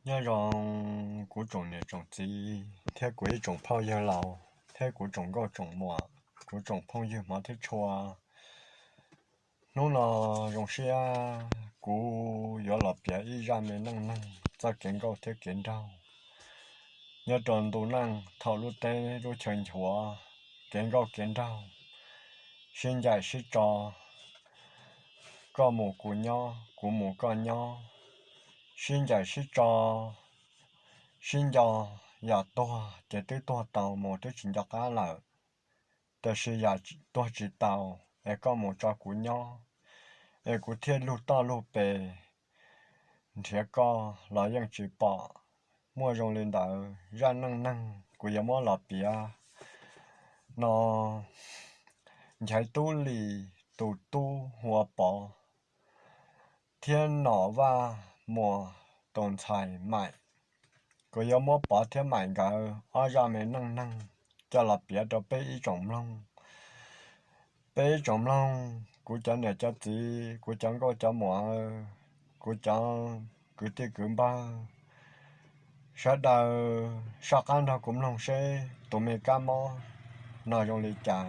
Nyob zoo kuv tsoom niam tsoom txiv thiab kuv ib tsoom phauj yawg laus thiab kuv tsoom nkauj tsoom muam, kuv tsoom phooj ywg hmov thiab tshua. Hnub no zoo siab kuv yuav los piav ib zaj me neej neeg txoj kev nkauj thiab kev nraug nyob rau ntu neej thaum lub teb lub chaw nchuav, kev nkauj kev nraug, sib ncaim sib tso, koj mus kuv nyob, kuv mus koj nyob, sib ncaim sib tso, sib nco, yam tuag ces twb tuag tau mus twb tsis nco qab lawm, tab sis yam tuag tsis tau, es koj mus tso kuv nyob, es kuv thiaj lug toj lug pes nrhiav koj los yeej tsis pom. Muaj zoo li ntawd zaj neej neeg kuv yuav muab los piav no. Nchaiv Tub Lis tus tub hu ua Pov thiab Nom Vaj Muas tus ntxhais Maim. Kuv yuav muab Pov thiab Maim nkawd ob zaj me neej neeg coj los piav rau peb ib tsoom mloog. Peb ib tsoom mloog, kuv cov niam cov txiv, kuv cov nkauj cov muam, kuv cov kwv tij kwv npawg, sawv daws soj qab nrog kuv mloog seb tus me kab mob no zoo li cas.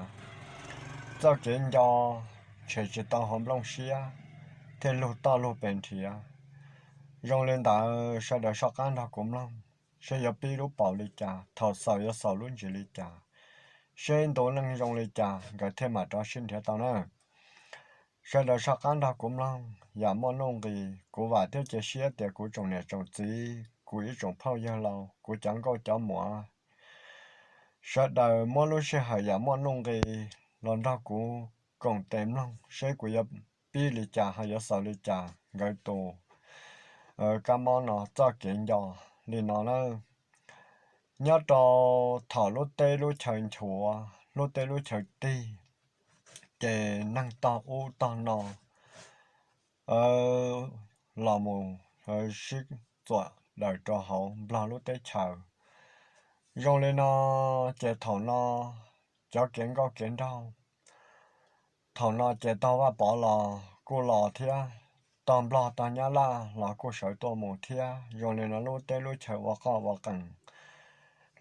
Txoj kev nco tshem tsis tau hauv nplooj siab, thiaj lug toj lug pes nrhiav. Zoo li ntawd sawv daws soj qab nrog kuv mloog seb yuav pib lub paus li cas, thaum xaus yuav xaus lub ntsis li cas, seb ntu neej zoo li cas nkawd thiaj mam rov sib nrhiav tau na. Sawv daws soj qab nrog kuv mloog yam muaj nuj nqis. Kuv vam thiab cia siab tias kuv tsoom niam tsoom txiv, kuv ib tsoom phauj yawg laus, kuv cov nkauj cov muam, sawv daws muab lub sij hawm yam muaj nuj nqis los nrog kuv koom tes mloog seb kuv yuav pib li cas ho yuav xaus li cas nkawd tus kab mob no txoj kev nco li no na. Nyob rau thaum lub teb lub chaw nchuav, lub teb lub chaw tig, ces neeg tog ub tog no los mus sib txuam daws rau hauv Nplog lub teb chaws. Zoo li no, ces thaum no cov kev nkauj kev nraug, thaum no ces tog Vaj Pov los kuj los thiab, tog Nplog tog Nyab Laj los kuj sawv tuaj mus thiab. Zoo li no lub teb lub chaw ua qoj ua qees,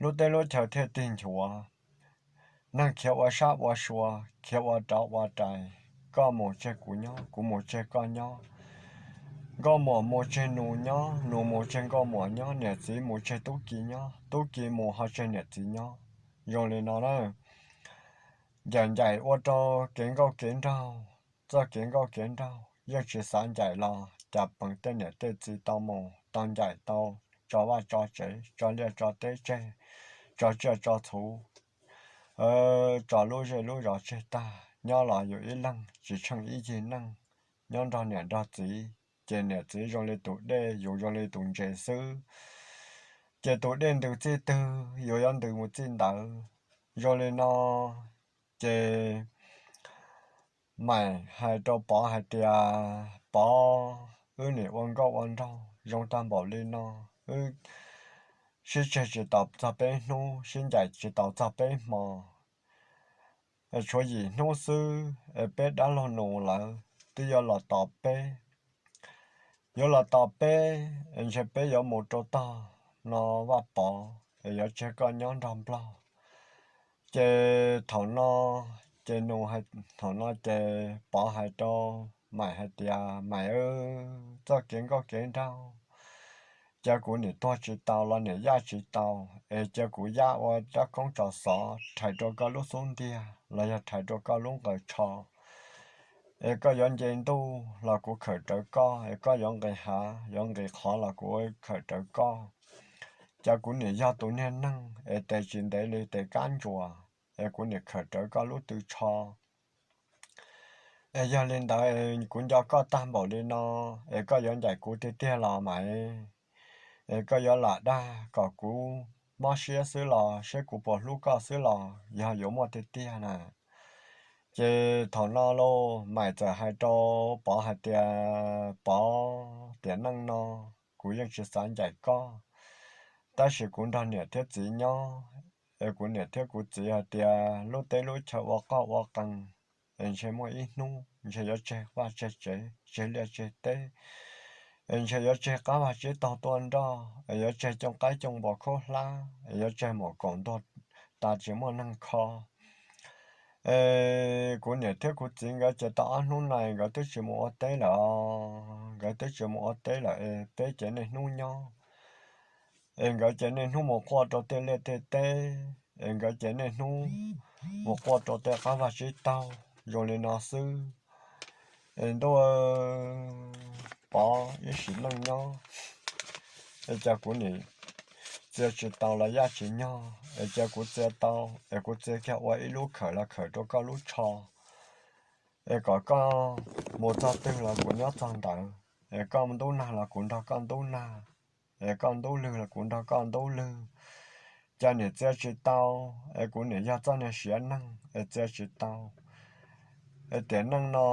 lub teb lub chaw thiaj tig nchuav. Neeg khiav ua sab ua sua, khiav ua rov ua rais, koj mus tseg kuv nyob, kuv mus tseg koj nyob, nkauj muam mus tseg nus nyob, nus mus tseg nkauj muam nyob, niam txiv mus tseg tub ki nyob, tub ki mus ho tseg niam txiv nyob. Zoo li no na, ncaim ncaim ua rau kev nkauj kev nraug, txoj kev nkauj kev nraug yeej tsis xav ncaim los cas pees tej niam tej txiv tau mus tau ncaim tau tso vaj tso tsev, tso liaj tso teb tseg, tso tsiaj tso txhu, tso lub zej lub zos tseg tag, nyob los yus ib leeg tsis tsheej ib yig neej, nyob nrog niam nrog txiv, ces niam txiv zoo li tus dej, yus zoo li tus ntses xwb, ces tus dej ntws txij twg yus yuav ntws mus txij ntawd. Zoo li no, ces Maim hais rau Pov hais tias, Pov, wb nim ua nkauj ua nraug zoo tag npaum li no, wb sib tseg tsis tau txog peb hnub, sib ncaim tsis tau txog peb hmo, tshuav yim hnub xwb es peb dab laug nus lawm, twb yuav los tos peb. Yuav los tos peb es ntshe peb yuav mus rau tog no Vaj Pov es yuav tseg koj nyob nrog Nplog. Ces thaum no, ces nus, thaum no ces Pov hais rau Maim hais tias, Maim, txoj kev nkauj kev nraug, cia kuv nim tuag tsis tau los nim yaj tsis tau, es cia kuv yaj ua rab koob tso xov rhais rau koj lub xub ntiag los yog rhais rau koj lub nqaws tsho, es koj yuav nce ntuj los kuv khawm rawv koj, es koj yuav nqis hav yuav nqis qhov los kuv khawm rawv koj. Cia kuv nim yog tus niag neeg es tes tsis ntev li tes kab ntsuas, es kuv nim khawm rawv koj lub tw tsho. Es yog li ntawd es kuv nco koj tag npaum li no, es koj yuav ncaim kuv tiag tiag los Maim? Es koj yuav lam dag kom kuv mob siab xwb los seb kuv puas hlub koj xwb los yog yuav muaj tiag tiag na? Ces thaum no lauj, Maim txawm hais rau Pov hais tias, Pov, tiam neej no kuv yeej tsis xav ncaim koj, tab sis kuv nrog niam thiab txiv nyob, es kuv niam thiab kuv txiv hais tias lub teb lub chaw ua qoj ua qees, es ntshe muaj ib hnub ntshe yuav tseg vaj tseg tsev, tseg liaj tseg teb, es ntshe yuav tseg qab vag tsib taug tuaj nroj, es yuav tseg cooj qaib cooj npua khaub hlab, es yuav tseg mom kaum ntuag tas tsis muaj neeg kho. Es kuv niam thiab kuv txiv nkawd ces tau ob hnub no nkawd twb tsis mus ua teb lawm os, nkawd twb tsis mus ua teb lawm es peb ces niaj hnub nyob. Es nkawd ces niaj hnub mus quaj rau tej liaj tej teb, es nkawd ces niaj hnub mus quaj rau tej qab vag tsib taug zoo li no xwb. Es ntuj, Pov, ib sim neej nyob es cas kuv niam txia tsis tau los yaj tsis nyog, es cas kuv txia tau, es kuv txia kiag ua ib lub khawm los khawm rau koj lub tsho, es kom koj mus txog twg los kuv nyob txog ntawd, es koj ntub nag los kuv nrog koj ntub nag, es koj ntub lwg los kuv nrog koj ntub lwg. Cas niam txia tsis tau, es kuv niam yog txoj niag siav neeg es txia tsis tau. Es tiam neej no,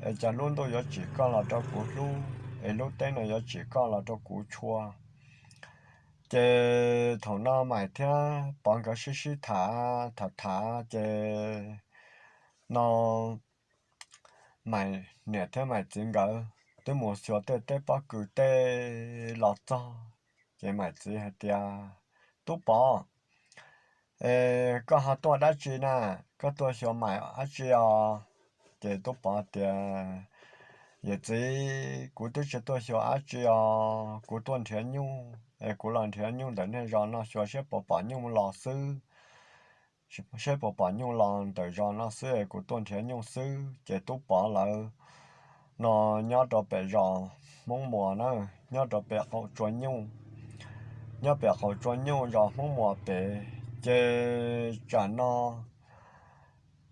es cas lub ntuj yuav tsim koj los rau kuv hlub, es lub teb no yuav tsim koj los rau kuv tshua. Ces thaum no Maim thiab Pov nkawd sib sib tham tham tham ces no Maim niam thiab Maim txiv nkawd twb mus xyuas tej teb pob kws tej los txog, ces Maim txiv hais tias, Tub Pov, es koj ho tuaj dab tsi na? Koj tuaj xyuas Maim dab tsi os? Ces Tub Pov tias, Yawm txiv, kuv twb tsis tuaj xyuas dab tsi os, kuv tuaj nrhiav nyuj, es kuv los nrhiav nyuj ntawm nej zos no xyuas saib puas pom nyuj los xwb. Saib puas pom nyuj los ntawm zos no xwb es kuv tuaj nrhiav nyuj xwb. Ces Tub Pov lawv no nyob rau pem zos Hmoob Muas na, nyob rau pem qaum tsua nyuj, nyob pem qaum tsua nyuj zos Hmoob Muas pem. Ces tsam no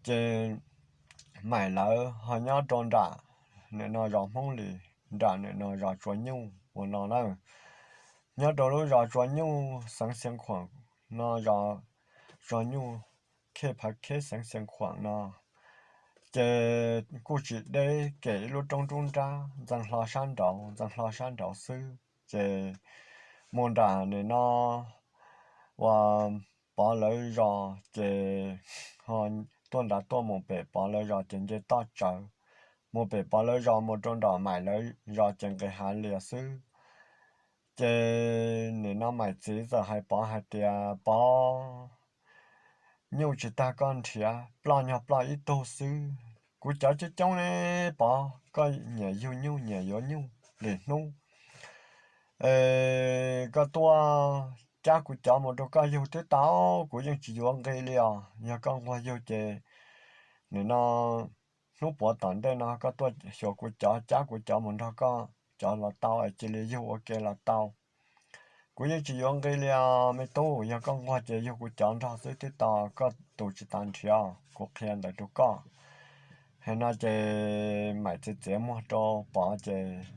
ces Maim lawv ho nyob rau nram nim no zos Hmoob Lis, nram nim no zos tsua nyuj ua no na. Nyob rau lub zos tsua nyuj xeev Xeev Khuam no, zos tsua nyuj khej phav kheb xeev Xeev Khuam no, ces kuj tsis deb, kem ib lub roob nruab nrab ntxeev hlo sab nraud ntxeev hlo sab nraud xwb. Ces mus nram nim no uas Pov lawv zos ces ho tuaj nrad tuaj mus pem Pov lawv zos ces nce toj tsawv, mus pem Pov lawv zos mus rau nram Maim lawv zos ces nqis hav lias xwb. Ces nim no Maim txiv txawm hais Pov hais tias, Pov, nyuj tsis tag koj nrhiav, ploj nyuag ploj ib tug xwb. Kuv cov coob coob ne Pov, koj nyiam yug nyuj nyiam yuav nyuj li hnub, koj tuaj cab kuv cov mus rau koj yug twb tau, kuv yeej tsis yuav nqi li os. Yog koj nquag yug ces nim no hnub puav tom ntej no koj tuaj xyuas kuv cov, cab kuv cov mus nrog koj cov los tau es cia li yug ua ke los tau. Kuv yeej tsis yuav nqi li os me tub, yog koj nquag ces yug kuv cov nrog xwb twb tau, koj tus tsis tas nrhiav, kuv qhia ntawd rau koj. Hais no ces Maim txiv txiav muag rau Pov ces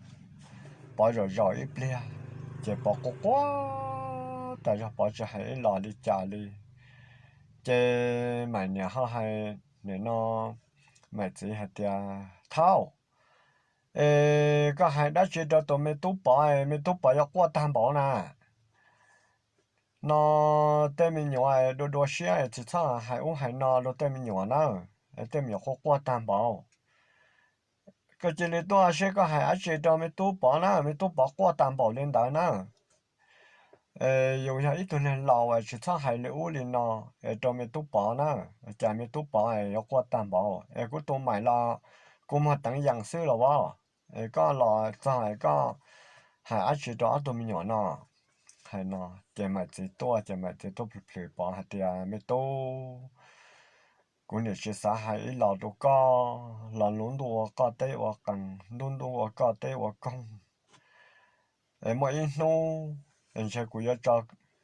Pov zaum zaum ib pliag ces Pov quaj quaj tas zog, Pov tsis hais ib los li cas li. Ces Maim niam ho hais nim no Maim txiv hais tias, Thaub, es koj hais dab tsi rau tus me tub Pov, me tub Pov yuav quaj tag npaum na? No tej me nyuam dua dua siab tsis txhob hais ub hais no rau tej me nyuam na, tej me nyuam quaj quaj tag npaum. Koj cia li tuaj seb koj hais dab tsi rau me tub Pov na, me tub Pov quaj tag npaum li ntawd na. Yus yog ib tug neeg laus es tsis txhob hais li ub li no es rau me tub Pov na, cas me tub Pov es yuav quaj tag npaum es kuv tus Maim los kuv muag teev yees xwb los as. Es koj los txog es koj hais dab tsi rau ob tug me nyuam no? Hais no ces Maim txiv tuaj, ces Maim txiv tuaj plhws plhws Pov hais tias, Me tub, kuv niam tsis xav hais ib los rau koj los, lub ntuj ua koj teb ua qees, lub ntuj ua koj teb ua koog. Es muaj ib hnub es ntshe kuv yuav tso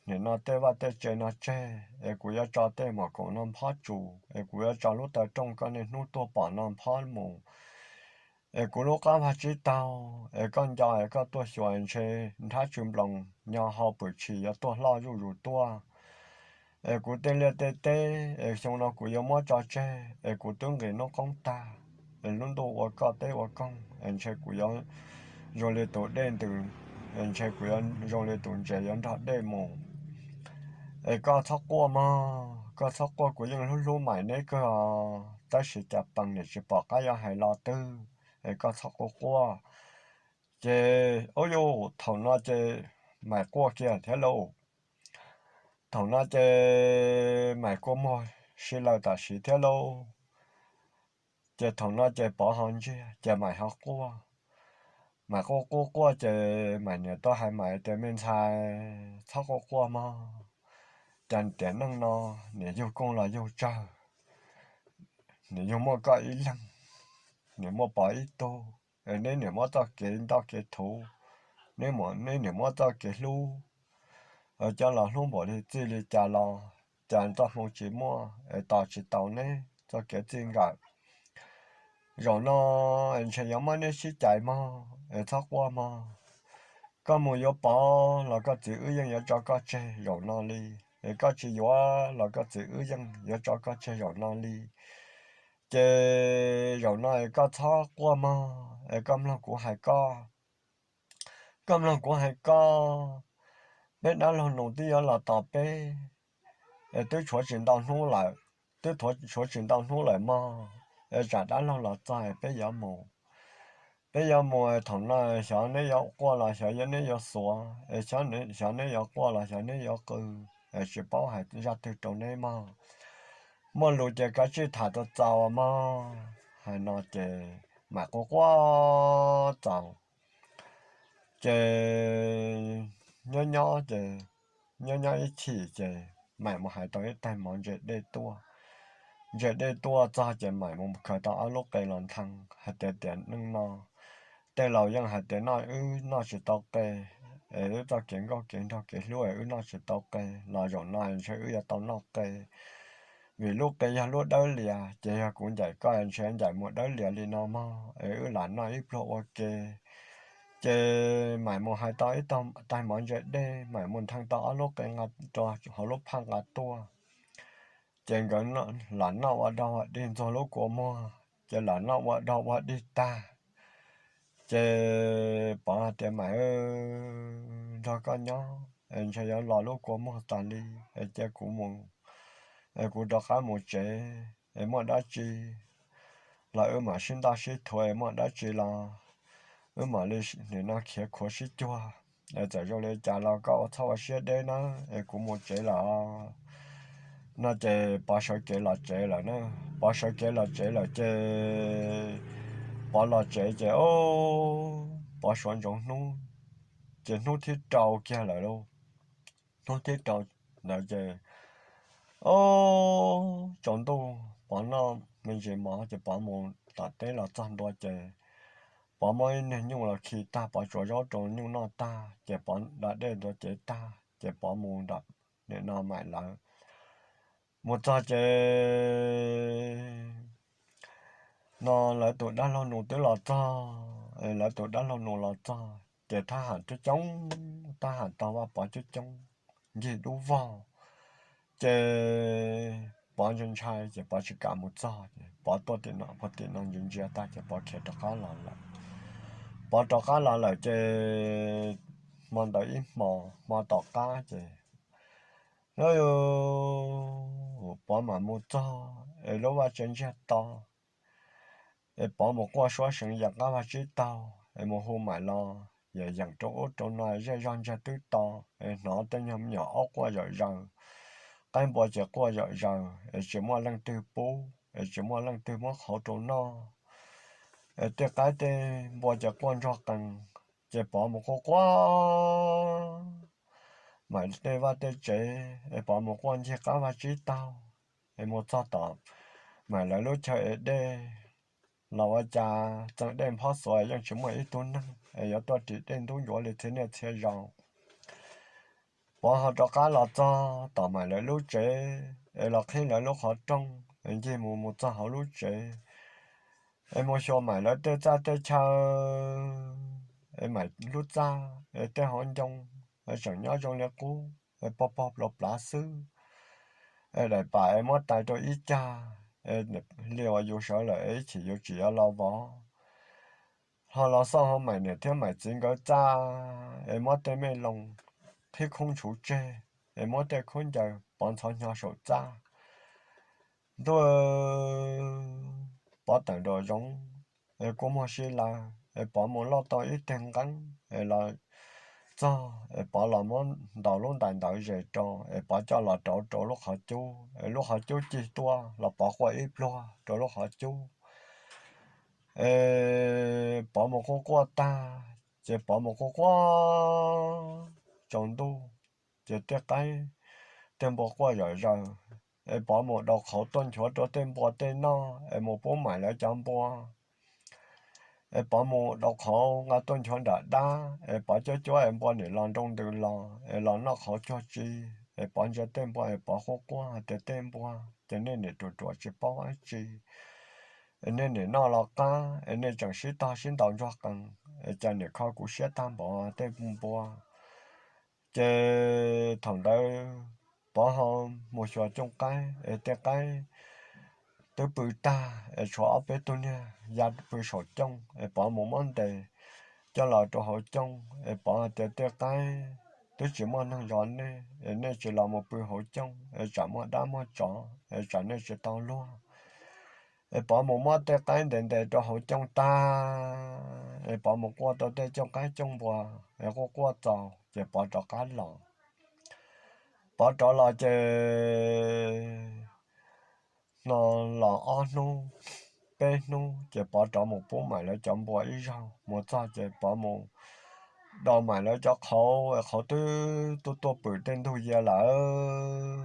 nim no tej vaj tej tsev no tseg, es kuv yuav tso tej mom koom no nphob tsus, es kuv yuav tso lub taw rooj koj niaj hnub tuaj pom no nphob mus. Es kuv lub qab vag tsib taug es koj nco es koj tuaj xyuas ntshe nrhab tsw nploos nyo hau pwm tshis yuav tuaj hloj zuj zus tuaj. Es kuv tej liaj tej teb es xyoo no kuv yuav muab tso tseg, es kuv twb nqis noob qoob tag. Es lub ntuj ua koj teb ua koog es ntshe kuv yuav zoo li tus dej ntws, es ntshe kuv yuav zoo li tus ntses yuav nrog dej mus. Es koj txhob quaj mog, koj txhob quaj, kuv yeej hlub hlub Maim neb kawg os, tab sis cas pees niam tsis pom qab yuav hais los twg, es koj txhob quaj quaj. Ces ub yuj, thaum no ces Maim quaj kiag thiab lauj. Thaum no ces Maim kua muag si laws tam sim thiab lauj. Ces thaum no ces Pov ho ntsiag ces Maim ho quaj. Maim quaj quaj quaj ces Maim niam tuaj hais Maim tias, me ntxhais, txhob quaj quaj mog. Cas tiam neej no niam yug kooj los yug tsawg, niam yug muaj koj ib leeg, niam muaj Pov ib tug, es neb niam muab txoj kev ntoj kev thuv, neb niam muab txoj kev hlub coj los hlub npaum li txij li cas los cas txoj hmoo tsis muaj es tos tsis tau neb txoj kev txij nkawm. Zaum no es ntshe yuav muab neb sib cais mog, es txhob quaj mog. Koj mus yuav Pov los koj txiv wb yeej yuav tso koj tseg zaum no li, es koj tsis yuav los koj txiv wb yeej yuav tso koj tseg zaum no li. Ces zaum no es koj txhob quaj mog, es koj mloog kuv hais koj. Koj mloog kuv hais koj, peb dab laug nus twb yuav los tos peb, es twb tshuav tsis ntau hnub lawm, twb tshuav tsis ntau hnub lawm mog, es tsam dab laug los txog peb yuav mus. Peb yuav mus thaum no xyov neb yuav quaj los xyov neb yuav xuav, es xyov neb yuav quaj los xyov neb yuav qw, es tsis paub hais zaj twg rau neb mog. Muaj lus ces kav tsij tham txaus txaus mog. Hais no ces Maim quaj quaj txaus. Ces nyob nyob ces, nyob nyob ib chim ces Maim mus hais tau ib taig mov ntse dej tuaj. Ntse dej tuaj txog ces Maim mus khaws tau ob lub qe los nthee hais tias, tiam neej no tej laus yeej hais tias noj, wb noj tsis tau qe, es wb txoj kev nkauj kev nraug kev hlub es wb noj tsis tau qe los zaum no ntshe wb yuav tau noj qe. Vim lub qe yog lub dawb lias ces yog kuv ncaim koj ntshe ncaim mus dawb lias li no mog, es wb lam noj ib pluag ua ke. Ces Maim mus hais tau ib taig mov ntse dej, Maim mus nthee tau ob lub qe nqa rau hauv lub phaj nqa tuaj. Ces nkawd lam noj ua dog ua dig ntxuag lub kua muag, ces lam noj ua dog ua dig tag. Ces Pov hais tias, Maim, nrog koj nyob es ntshe yuav los lub kua muag tas li, es cia kuv mus, es kuv rov qab mus tsev, es muaj dab tsi los wb mam sib ntaj sib thuav, es muaj dab tsi los wb mam li nim no khiav khuav sib cuag. Es txawm zoo li cas los koj ua txhob ua siab deb na, es kuv mus tsev lawm. No ces Pov sawv kev los tsev lawm na. Pov sawv kev los tsev lawm ces Pov los tsev ces, o, Pov suav ntsoov hnub, ces hnub thib rau kiag lawm lauj. Hnub thib rau ntawd ces, o, tsaus ntuj Pov noj me ntsis mov ces Pov mus tom teb los txog ntua ces Pov muab ib niag nyuj los khi tag, Pov tsuav zaub rau nyuj noj tag ces Pov da dej ntxuav cev tag ces Pov mus nram nim no Maim lawv. Mus txog ces no lawv tus dab laug nus twb los txog, lawv tus dab laug nus los txog ces thab ham coob coob, thab ham taug Vaj Pov coob coob, ncig dub vog. Ces Pov ntshai ntshai ces Pov tsis kam mus txog ces Pov tuaj tim no, Pov tim no ntsia ntsia tag ces Pov khiav rov qab los lawm. Pov rov qab los lawm ces hmo ntawd ib hmo, hmo tom qab ces Pov mam mus txog es lub vaj tse ntsiag to, es Pov mus quaj suab seev yeem qab vaj tsib taug es mus hu Maim los yeem yeem rau ub rau no, zej zog ntsiag twb to, es hnov tej nyuag me nyuam aub quaj zom zaws, qaib npua ces quaj zom zaws es tsis muaj leej twg pub, es tsis muaj leej twg muab qhauv rau noj, es tej qaib tej npua ces quaj nrog qees, ces Pov mus quaj quaj Maim tej vaj tej tsev, es Pov mus quaj ncig qab vaj tsib taug, es mus txog tom Maim lawv lub chaw ev dej los ua cas txee dej nphob xuav yeej tsis muaj ib tug neeg es yuav tuaj ris dej ntub ncuav li txhia niaj txhia zaus. Pov ho rov qab los txog tom Maim lawv lub tsev es los qhib lawv lub qhov rooj es ncig mus mus txog hauv lub tsev, es mus xyuas Maim lawv tej txaj tej chaw, es Maim lub txaj es tej hauv ncoo es tseem nyob zoo li qub, es pog pog plav plav xwb, es daim pam es muab tais rau ib cag, es li uas yus sawv lawm es ib chim yus tsis yuav los vov. Ho los xauj hauv Maim niam thiab Maim txiv nkawd txaj es muab tej me loos qhib khoob ntshuv tseg, es muab tej khaub ncaws Pov ntxhov hnyo saum txaj. Ntuj, Pov tawm nraum zoov es kua muag sib laws, es Pov mus loj tau ib teg nqeeb es los txog es Pov los muab ntaus lub ntais ntawd zes rau es Pov coj los rauv rau lub qhov cub es lub qhov cub cig tuaj los Pov quaj ib pluag rau lub qhov cub. Es Pov mus quaj quaj tag ces Pov mus quaj quaj tsaus ntuj, ces tej qaib tej npua quaj zom zaws, es Pov mus daus qhauv tuaj nchuav rau tej npua tej noj es mus pub maim lawv cov npua. Es Pov mus daus qhauv nqa tuaj nchuav nram dab es Pov cuab cuab es npua nim los nroo ntws los es los noj qhauv cuag tsi. Es Pov ntsia tej npua es Pov quaj quaj tias tej npua, ces nej nim ruam ruam tsis paub dab tsi, es nej nim noj los qab es nej tseem sib tog sib ntaus ntsuag qees es cas nim kho kuv siab tag npaum tej npua. Ces thaum ntawd Pov ho mus xyuas cooj qaib es tej qaib twb pw tag es tshuav ob peb tug niag ya pw saum cooj es Pov mus muab ntes coj los rau hauv cooj es Pov hais tias tej qaib, twb tsis muaj neeg zov nej es nej tsis los mus pw hauv cooj es tsam muaj dab muaj tsov es tsam nej tsis tau luag. Es Pov mus muab tej qaib ntes ntes rau hauv cooj tag es Pov mus quaj tau tej cooj qaib cooj npua es quaj quaj txaus ces Pov rov qab los. Pov rov los ces no los ob hnub peb hnub ces Pov rov mus pub maim lawv cov npua ib zaug. Mus txog ces Pov mus daus maim lawv cov qhauv es qhauv twb tuaj tuaj pwm tej ntug yias lawm.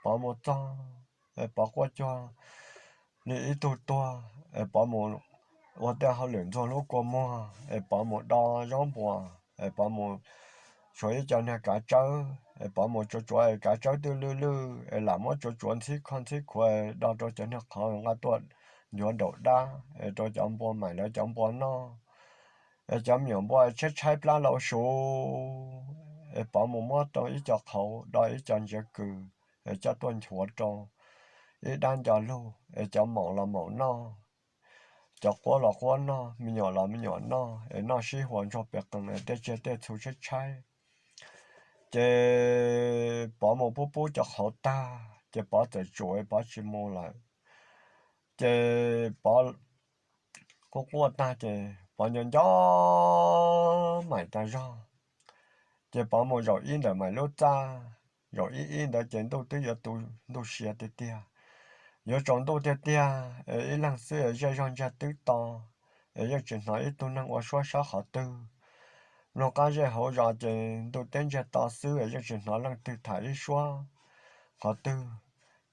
Pov mus txog es Pov quaj cuag li ib tug tuag es Pov mus ua tej hauj lwm ntxuag lub kua muag es Pov mus do zaub npua es Pov mus tshuav ib co niag kav tsawb es Pov mus tsuav tsuav es kav tsawb twb lwj lwj es lam muab tsuav tsuav ntxhib kho ntxhib khuav do rau cov niag qhauv nqa tuaj nchuav nraum dab es rau cov npua maim lawv cov npua noj. Es cov me nyuam npua tshaib tshaib plab lau suv es Pov mus muab rau ib co qhauv do ib co ntsiav kws es coj tuaj nchuav rau ib dab nco lug es cov maum los maum noj, cov quab los quab noj, me nyuam los me nyuam noj es noj sib huas ntsuag pes qees es tej tsiaj tej txhu tshaib tshaib. Ces Pov mus pub pub cov qhauv tag ces Pov txawm tsum Pov tsis mus lawm. Ces Pov quaj quaj tag ces Pov nco nco maim tas zog. Ces Pov mus zaum ib ntawm maim lub txaj, zaum ib ib ntawd ces ntuj twb yuav tu ntuj sia tiag tiag. Yuav tsaus ntuj tiag tiag es ib leeg xwb es zej zog ntsiag twb to es yeej tsis hnov ib tug neeg ua suab sab qhov twg. Nplooj qab zej hauv zos ces ntuj teb ntsiag to xwb es yeej tsis hnov leej twg tham ib suab qhov twg.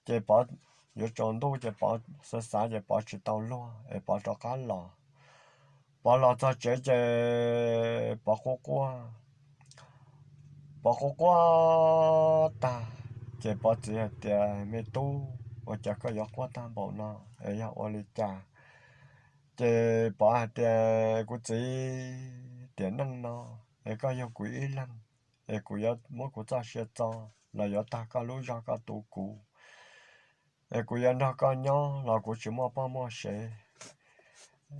Ces Pov yuav tsaus ntuj ces Pov xav xav ces Pov tsis tau luag es Pov rov qab los. Pov los txog tsev ces Pov quaj quaj, Pov quaj quaj tag ces Pov txiv hais tias, Me tub, ua cas koj yuav quaj tag npaum no es yog ua li cas? Ces Pov hais tias, Kuv txiv, tiam neej no es koj yug kuv ib leeg es kuv yuav muab kuv txoj sia txo los yuav tag koj lub zog koj tu kuv, es kuv yuav nrog koj nyob los kuv tsis muaj poj muaj sev.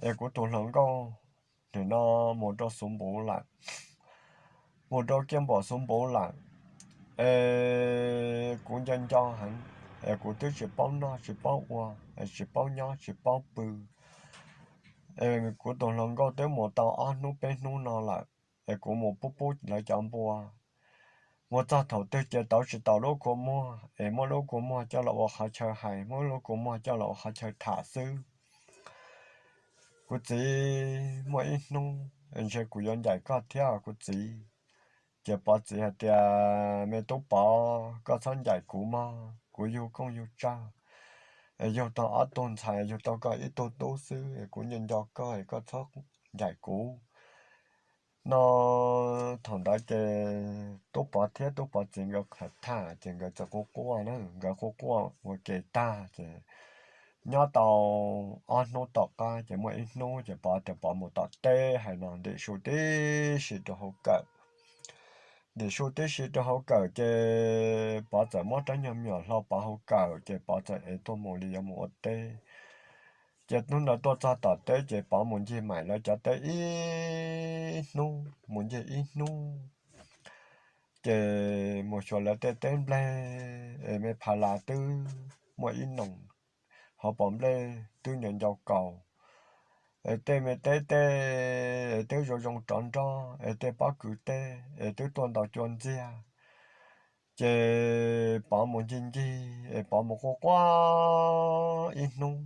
Es kuv tus hluas nkauj nim no mus rau xuv npuv lawm, mus rau kiaj npaum xuv npuv lawm, es kuv nco nco heev, es kuv twb tsis paub noj tsis paub ua, es tsis paub nyob tsis paub pw. Es kuv tus hluas nkauj twb mus tau ob hnub peb hnub no lawm, es kuv mus pub pub lawv cov npua. Mus txog thaum twg ces tauv tsis tau lub kua muag, es muab lub kua muag coj los ua qhov chaw hais, muab lub kua muag coj los ua qhov chaw tham xwb. Kuv txiv, muaj ib hnub ntshe kuv yuav ncaim koj thiab kuv txiv. Ces Pov txiv hais tias, Me tub Pov, koj txhob ncaim kuv mog, kuv yug kooj yug tsawg, yug tau ob tug ntxhais, yug tau koj ib tug tub xwb, kuv nco nco koj, koj txhob ncaim kuv. No thaum ntawd ces tub Pov thiab tub Pov txiv nkawd tham tham ces nkawd txawm quaj quaj na, nkawd quaj quaj ua ke tag ces nyob tau ob hnub tom qab ces muaj ib hnub ces Pov tias Pov mus tom teb hais no ntim su tib si rau hauv kawm. Ntim su tib si rau hauv kawm ces Pov txawm muab rab nyuag me nyuam hlau Pov hauv kawm ces Pov txawm ev tuaj mus li yuav mus ua teb. Ces hnub ntawd tuaj txog tom teb ces Pov mus ncig maim lawv cov teb ib hnub, mus ncig ib hnub. Ces mus xyuas lawv tej teb nplej es me pha las twb muaj ib noos, hauv paus nplej twb nco ncau kaus. es tej me teb tej es twb zoo zoo rov nroj, es tej pob kws teb es twb tuaj ntau cua ntxiag. Ces Pov mus ncig ncig es Pov mus quaj quaj ib hnub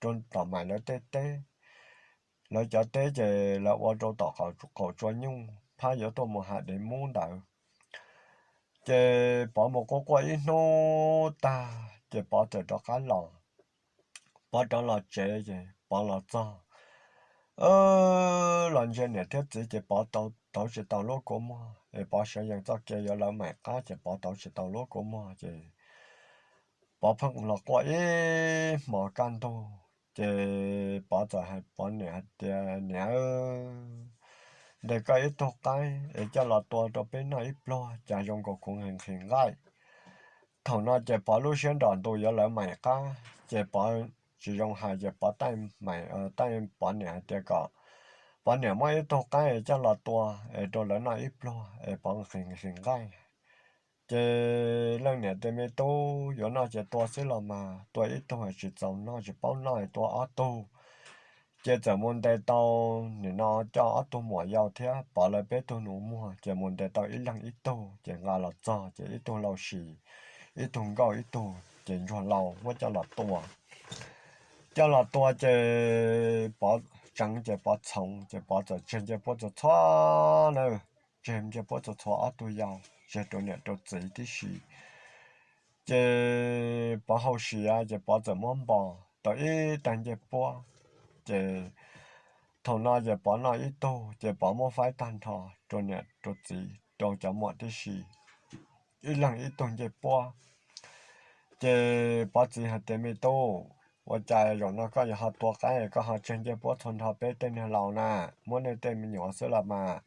rau tom Maim lawv tej teb. Lawv cov teb ces lawv ua rau tom qaum tsua nyuj phab yuav tuaj mus hav dev mub ntawd. Ces Pov mus quaj quaj ib hnub tag ces Pov txawm rov qab los. Pov rov los tsev ces Pov los txog, los ntsia niam thiab txiv ces Pov tauv tsis tau lub kua muag es Pov sawv yees txoj kev yuav lawv Maim qab ces Pov tauv tsis tau lub kua muag ces Pov pheej los quaj ib hmos kaj ntug. Ces Pov txawm hais Pov niam hais tias, Niam, ntes koj ib tug qaib es coj los tua rau peb noj ib pluag cas zoo nkaus kuv nqhis nqhis nqaij. Thaum no ces Pov lub siab nrom ntus yuav lawv Maim qab ces Pov tsis zoo hais ces Pov taij Maim, taij Pov niam hais tias kom Pov niam muab ib tug qaib coj los tua es rau lawv noj ib pluag es Pov nqhis nqhis nqaij. Ces leej niam tias, Me tub, yuav noj ces tua xwb los mas, tua ib tug tsis txaus noj tsis paub noj tua ob tug. Ces txawm mus ntes tau nim no coj ob tug muam yau thiab Pov lawv peb tug nus muag ces mus ntes tau ib leeg ib tug ces nqa los txog ces ib tug Lau Sis, ib tug Nkauj ib tug ces Ntsuag Lau muab coj los tua. Coj los tua ces Pov tseev ces Pov txhoov ces Pov txawm tseg ncej puab txhua txhua na, tseg ncej puab txhua txhua ob tug yau, tseg rau niam rau txiv tib si. Ces Pov hauj sim ces Pov txawm muab npo tau ib tag ncej puab. Ces thaum no ces Pov noj ib tug ces Pov muab faib tag nrho rau niam rau txiv rau cov muam tib si, ib leeg ib tug ncej puab. Ces Pov txiv hais tias, Me tub, ua cas zaum no koj yuav ho tua qaib koj ho tseg ncej puab txhua nrho peb tej niag laus na, muab nej tej me nyuam xwb los mas.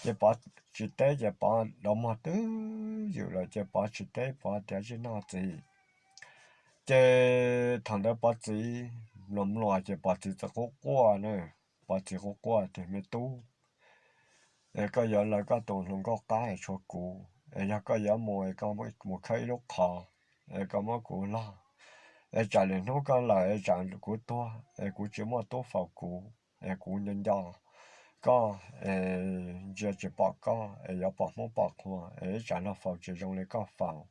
Ces Pov tsis teb ces Pov dov muag twb ywm lawm ces Pov tsis teb, Pov tias, Tsis noj txiv. Ces thaum ntawd Pov txiv mluas mluas ces Pov txiv txawm quaj quaj na, Pov txiv quaj quaj tias, Me tub, es koj yuav lawv koj tus hluas nkauj qab es tshuav kuv, es yog koj yuav mus es koj mus khawb ib lub qhov es koj muab kuv log, es tsam lwm hnub koj lawm es tsam kuv tuag es kuv tsis muaj tub faus kuv, es kuv nco nco koj, es ntsia tsis pom koj es yuav pom hmoob pom qhua es ib tsam luag faus tsis zoo li koj faus.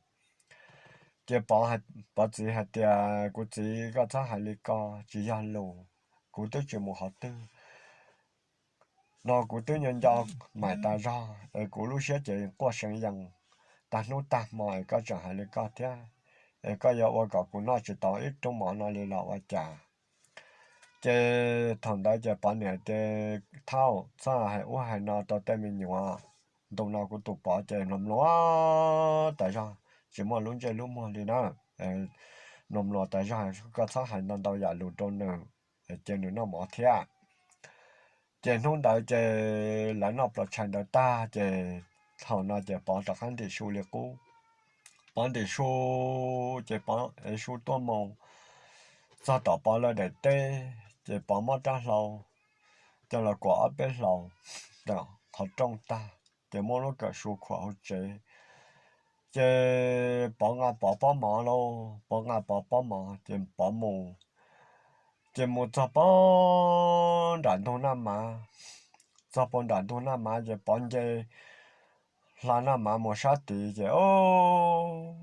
Ces Pov txiv hais tias, Kuv txiv, koj txhob hais li ko, tsis yog lus, kuv twb tsis mus qhov twg no, kuv twb nco nco Maim tas zog es kuv lub siab ces quaj seev yees tag hnub tag hmo es koj tseem hais li koj thiab, es koj yuav ua kom kuv noj tsis tau ib roob mov no li los ua cas? Ces thaum ntawd ces Pov niam tias, Thaub, txhob hais ub hais no rau tej me nyuam, ntu no kuv tus Pov ces mluas mluas tas zog tsis muaj lub ntsej lub muag li na, mluas mluas tas zog, koj txhob hais ntau ntau yam lus rau nws, cia nws noj mov thiab. Ces hnub ntawd ces lawv noj plov tshais ntawd tag ces thaum no ces Pov rov qab ntim su li qub. Pov ntim su ces Pov ev su tuaj mus txog tom Pov lawv daim teb ces Pov muab rab hlau coj los kuam ob peb hlau qhov rooj tag ces muab lub kawm su khuam hauv tsev. Ces Pov nqa Pov pob mov lauj, Pov nqa Pov pob mov ces Pov mus. Ces mus txog puag nram ntug Naj Mav, txog puag nram ntug Naj Mav ces Pov nce hla Naj Mav mus sab tid ces o,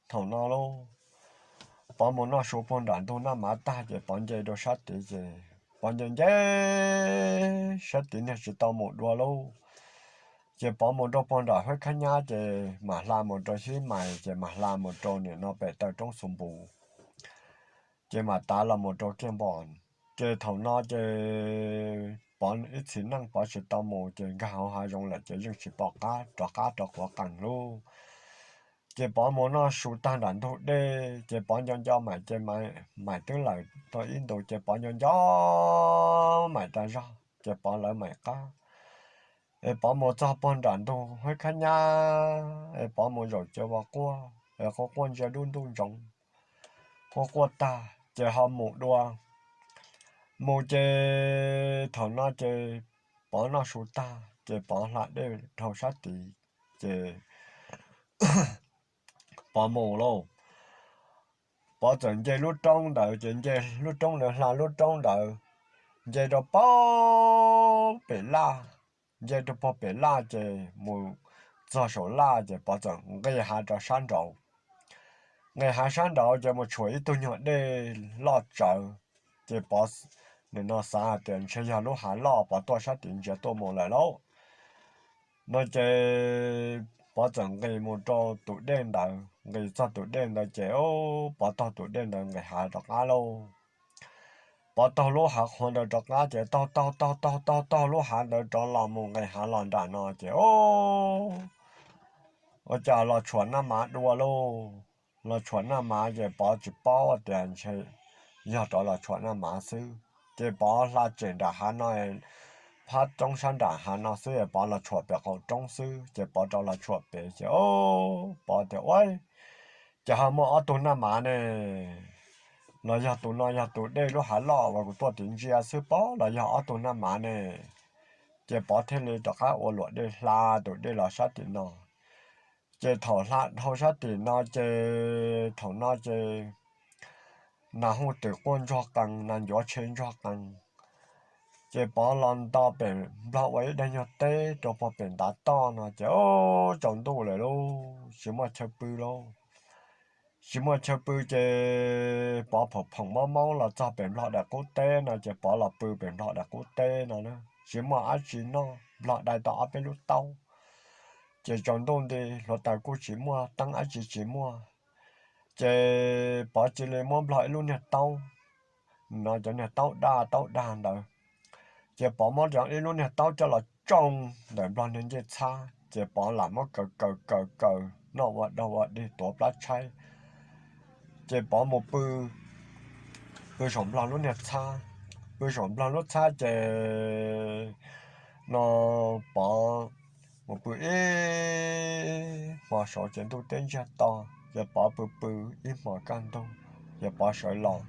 thaum no lauj, Pov mus noj su puag nram ntug Naj Mav tag ces Pov nce rau sab tid ces Pov nce nce sab tid niag tsis tau mus dua lauj. Ces Pov mus rau puag nram Huab Khab Nyab ces mam hla mus rau Xib Mais ces mam hla mus rau nim no pem taw roob Xus Npus, ces mam tav los mus rau Kiaj Npos. Ces thaum no ces Pov ib txhis neej Pov tsis tau mus ces nkag hauv hav zoov lawm ces yeej tsis pom qab rov qab rau quav qees lauj. Ces Pov mus noj su tag nram ntug dej ces Pov nco nco Maim ces Maim twb lawm tau ib ntus ces Pov nco nco Maim tas zog ces Pov lawv Maim qab. Es Pov mus txog puag nram ntug Huab Khab Nyab es Pov mus zaum cia ua quaj es quaj quaj ntsia dub ntuj ntsoov, quaj quaj tag ces ho mus dua. Mus ces thaum no ces Pov noj su tag ces Pov hla dej dhau sab tid ces Pov mus lauj. Pov txawm nce lub roob ntawd ces nce lub roob ntawd hla lub roob ntawd nce rau puag pem laj, nce rau puag pem laj ces mus txog saum laj ces Pov txawm nqis hav rau sab nraud. Nqis hav sab nraud ces mus tshuam ib tug nyuag dej loj tsawv, ces Pov nim no xav hais tias ntshe yog lub hav loj Pov tuaj sab tid ntsia tuaj mus lawm lauj. No ces Pov txawm nqis mus rau tus dej ntawd, nqis txog tus dej ntawd ces Pov taug tus dej ntawd nqis hav rov qab lauj. Pov taug lub hav qhuav ntawd rov qab ces taug taug taug taug taug taug lub hav ntawd rov los mus nqis hav los nram no ces ua cas los tshuam naj mav dua lauj. Los tshuam naj mav ces Pov tsis paub tias ntshe yog rov los tshuam naj mav xwb ces Pov hla tsem nram hav no, phab roob sab nram hav no xwb es Pov los tshuam pem qaum roob xwb ces Pov rov los tshuam pem ces Pov tias ua cas ho muaj ob tug naj mav ne, los yog tus no yog tus dej lub hav loj uas kuv tuaj tim ntsia xwb pob los yog ob tug naj mav ne. Ces Pov thiaj li rov qab ua luam dej hla tus dej los sab tim no. Ces thaum hla dhau sab tim no ces thaum no ces nas hu twm quaj ntsuag qees, nas ncuav tshe ntsuag qees. Ces Pov los nto pem Nplog ua ib daim nyuag teb rau puag pem ntav toj no ces tsaus ntuj lawm lauj, tsis muaj chaw pw lauj. Tsis muaj chaw pw ces Pov phoom phoom mob mob los txog pem Nplog daim qub teb no ces Pov los pw pem Nplog daim qub teb no na, tsis muaj dab tsi noj, Nplog dai tau ob peb lub taub. Ces tsaus ntuj nti hluav taws kuj tsis muaj, teeb dab tsi tsis muaj. Ces Pov cia li muab Nplog ib lub niag taub, no cov niag taub daj taub daj ntawd, ces Pov muab ib lub niag taub coj los tsoo ntawm Nplog niag ncej txhab ces Pov lam muab kaws kaws kaws kaws noj ua dog ua dig tuav plab tshaib. Ces Pov mus pw, pw saum Nplog lub niag txhab, pw saum Nplog lub txhab ces no Pov mus pw ib hmo saud ces ntuj teb ntsiag to, ces Pov pw pw ib hmo kaj ntug, ces Pov sawv los,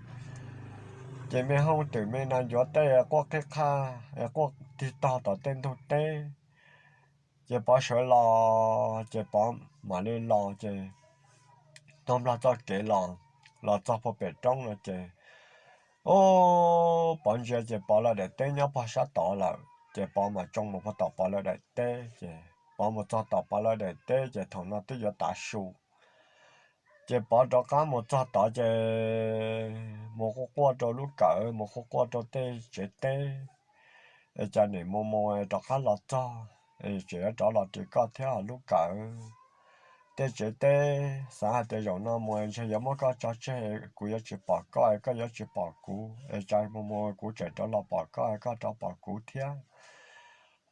ces me hoob twm me nas ncuav tej quaj qhib qhaj es quaj tig tog tom tej ntug teb. Ces Pov sawv los ces Pov mam li los ces taug Nplog txoj kev los, los txog puag pem roob no ces, ub, Pov ntsia ces Pov lawv daim teb nyob puag sab tod lawm ces Pov mam tsoo mus puag tom Pov lawv daim teb ces Pov mus txog tom Pov lawv daim teb ces thaum no twb yuav tav su. Ces Pov rov qab mus txog tod ces mus quaj quaj rau lub kawm, mus quaj quaj rau tej tsev teb, es cas nim mus mus rov qab los txog, tseem yuav rov los ris koj thiab lub kawm. Tej tsev teb xav hais tias zaum no mus ntshe yuav muab koj tso tseg, kuv yuav tsis pom koj es koj yuav tsis pom kuv, es cas mus mus kuv tseem rov los pom koj es koj rov pom kuv thiab.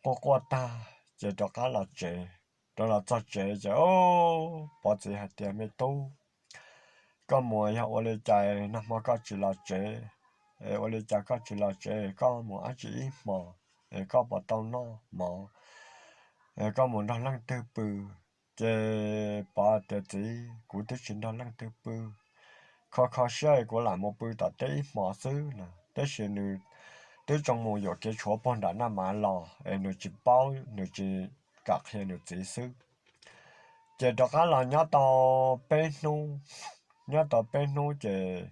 Quaj quaj tag ces rov qab los tsev. Rov los txog tsev ces Pov txiv hais tias, me tub, koj mus yog ua li cas nag hmo koj tsis los tsev? Ua li cas koj tsis los tsev, koj mus dab tsi ib hmos, es koj puas tau noj mov, es koj mus nrog leej twg pw? Ces Pov tias, txiv, kuv twb tsis nrog leej twg pw, kho kho siab kuv lam mus pw tom teb ib hmos xwb na. Tab sis nws twb tsoo mus yuam kev tshuav puag nram Naj Mav los es nws tsis paub, nws tsis kam qhia nws txiv xwb. Ces rov qab los nyob tau peb hnub, nyob tau peb hnub ces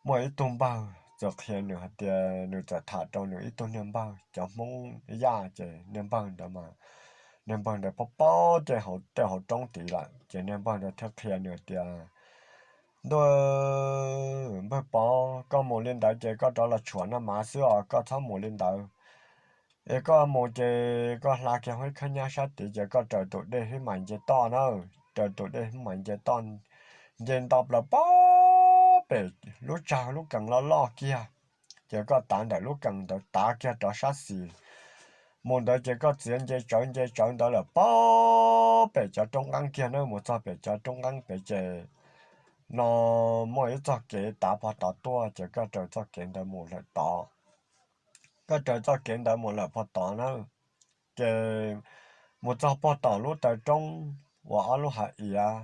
muaj ib tug npawg txawm qhia nws hais tias, nws txawm tham rau nws ib tug niag npawg cov Hmoob Yaj, ces niag npawg ntawd mas, niag npawg ntawd paub paub tej hauv roob tid lawm, ces niag npawg ntawd thiaj qhia nws tias, ntuj, npawg Pov, koj mus li ntawd ces koj rov los tshuam Naj Mav xwb os, koj txhob mus li ntawd. Es koj mus ces koj hla kiag hub khab nyab sab tid ces koj raws tus dej hib mais nce toj na, raws tus dej hib mais nce toj, nce nto plaws puag pem lub tsag lub kees loj loj kiag, ces koj tav ntawm lub kees ntawd tav kiag rov sab xis mus ntawd ces koj txiav nce tsawv nce tsawv ntawd lawm puag pem cov roob nqeeb kiag na, mus txog pem cov roob nqeeb pem ces no muaj ib txoj kev tav puag tod tuaj, ces koj raws txoj kev ntawd mus lawm tod. Koj raws txoj kev ntawd mus lawm puag tod na, ces mus txog puag tom lub taw roob uas ob lub hav iav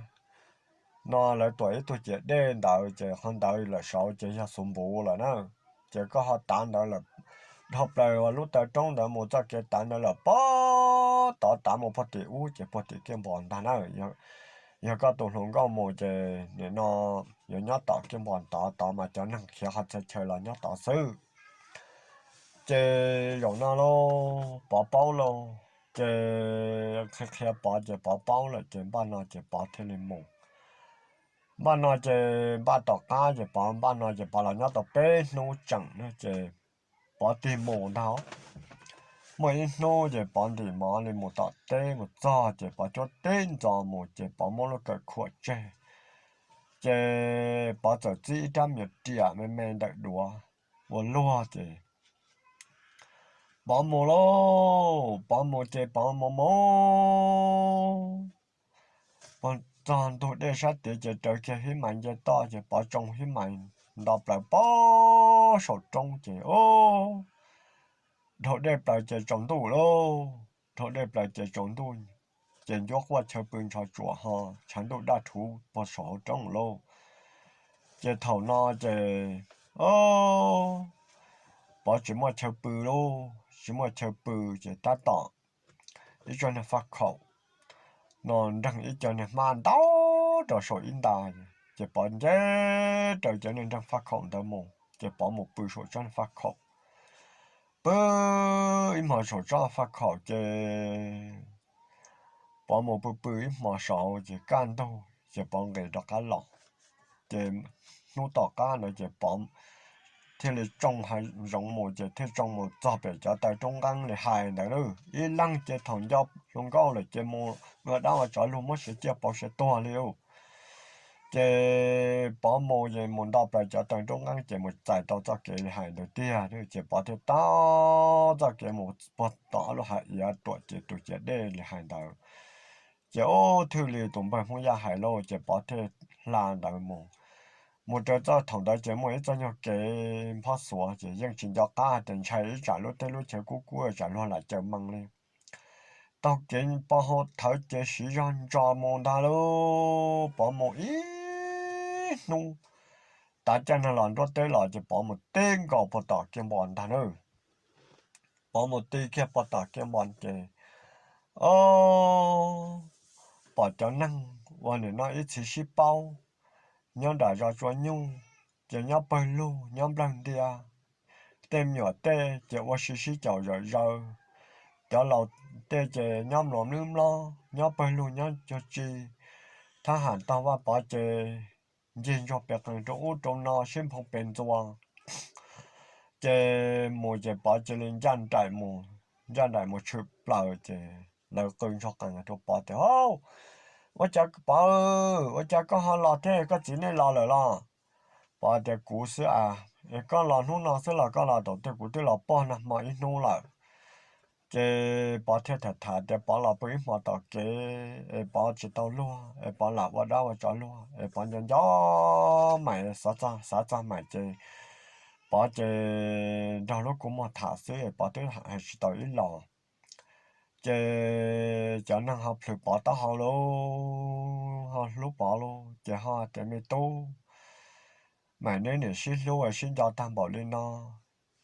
no lawv tuam ib tug ciam dej ntawd, ces qhov ntawd lawm saud ces yog xuv npuv lawm na. Ces koj ho tav ntawd lawm dhau plaws uas lub taw roob ntawd mus txoj kev tav ntawd lawm puag tod tav mus puag tim ub ces puag tim Kiaj Npos ntag na. Yog koj tus hluas nkauj mus ces nim no yuav nyob tom Kiaj Npos tod, tod mas cov neeg khiav qhov txhia chaw los nyob tod xwb. Ces zaum no lauj Pov paub lauj, ces qhia qhia Pov ces Pov paub lawm ces npaj no ces Pov thiaj li mus. Npaj no ces npaj tom qab ces Pov npaj no ces Pov los nyob tau peb hnub tseem na ces Pov tig mus ntag. Muaj ib hnub ces Pov ntim mov li mus tom teb mus txog ces Pov cuab tib ntxov mus ces Pov muab lub kawm khuam tseg. Ces Pov txawm txib ib rab me nyuam riam me me ntawm duav ua luag ces Pov mus lauj, Pov mus ces Pov mus mus mus txog ntug dej sab tid ces raws kiag hib mais nce toj ces Pov tsoo hib mais nto plaws pog saum roob ces dhau dej plaws ces tsaus ntuj lauj, dhau dej plaws ces tsaus ntuj. Ces ncuab quaj chaw pw ntsho tsuam ho tshav ntuj daj rhuv pog saum hauv roob lauj. Ces thaum no ces Pov tsis muaj chaw pw lauj, tsis muaj chaw pw ces tab tom ib tsob niag faj khaum no nreeg ib co niag hmab ntau rau saum ib nta, ces Pov nce raws cov niag nreeg faj khaum ntawd mus ces Pov mus pw saum tsob niag faj khaum. Pw ib hmo saum tsob faj khaum ces Pov mus pw pw ib hmo saud ces kaj ntug ces Pov nqis rov qab los. Ces hnub tom qab ntawd ces Pov thiaj li tsoo hav zoov mus ces thiaj tsoo mus txog pem cov taw roob nqeeb li hais ntawd lauj. Ib leeg ces thaum nco hluas nkauj lawm ces mus ua dab ua tsov luag muab siav ciaj pauv siav tuag li lauj. Ces Pov mus ces mus nto plaws cov taw roob nqeeb ces mus txais tau txoj kev li hais ntawd tiag ces Pov thiaj taug txoj kev mus puag tom lub hav iav tuam ces tus ciav dej li hais ntawd. Ces ub thwj li tus npawg Hmoob Yaj hais lauj ces Pov thiaj hla ntawd mus. Mus raws txoj thaum ntawd ces muaj ib txoj nyuag kev nphob xuav ces yeej tsis nco qab tias ntshai ib tsam lub teb lub chaw kub kub tsam luag lam caws mees li. Taug kev pov hau thawv ces siv zog ntso mus ntag lauj. Pov mus ib hnub, tav caij no los nruab teb los ces Pov mus tib nkaus puag tom kiag npo ntag na. Pov mus ti kiag puag tom kiag npo ces, o, pom cov neeg uas nim no ib txhis sib paub nyob nram zos Tsua Nyuj, ces nyob pawg lug nyob nplawg ntia. Tej me nyuam tej ces ua si sib caum zawm zaws. Cov laus tej ces nyob mluas mlwb mlob, nyob pawg lug nyob cuag tsi. Thab ham taug Vaj Pov ces ncig ntsuag pes qees rau ub rau no sib nphoo pes ntxuas. Ces mus ces Pov cia li ncaj nraim mus, ncaj nraim mus tshwm plaws ces lawv qw ntsuag qees rau Pov tias, Hauj, ua cas Pov, ua cas koj ho los thiab, koj txiv nej los lawm los? Pov tias, Kuv xwb as, es koj los hnub no xwb los koj los thaum twg? Kuv twb los pog nag hmo ib hnub lawm. Ces Pov thiaj tham tham tias Pov los pw ib hmo tom kev es Pov tsis tau luag es Pov lam ua dab ua tsov luag es Pov nco nco Maim, xav txog Maim ces Pov ces nrog lub kua muag tham xwb es Pov twb hais tsis tau ib los. Ces cov neeg ho plhws Pov taub hau lauj, ho hlub Pov lauj, ces ho hais tias, Me tub, Maim, neb nim sib hlub es sib nco tag npaum li no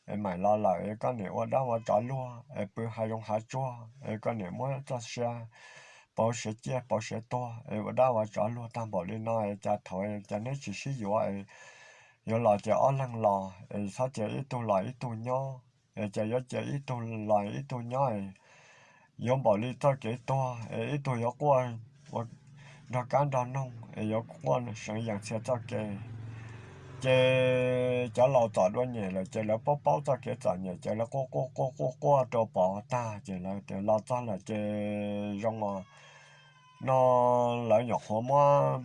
es Maim los lawm es koj nim ua dab ua tsov luag es pw hav zoov hav tsuag es koj nim muab txoj sia pauv siav ciaj pauv siav tuag es ua dab ua tsov luag tag npaum li no es cas thaum cas neb tsis sib yuav es yuav los ces ob leeg los es txhob cia ib tug los ib tug nyob, es cas yuav cia ib tug los ib tug nyob es yuav npaum li txoj kev tuag es ib tug yuav quaj ua nrog kab nrog noog es yuav quaj seev yees txhia txoj kev. Ces cov laus txom dua nyem lawm ces lawv paub paub txoj kev txom nyem ces lawv quaj quaj quaj quaj quaj rau Pov tag ces lawv tias los txog lawm ces zoo os. No lawv nyuam qhuav muab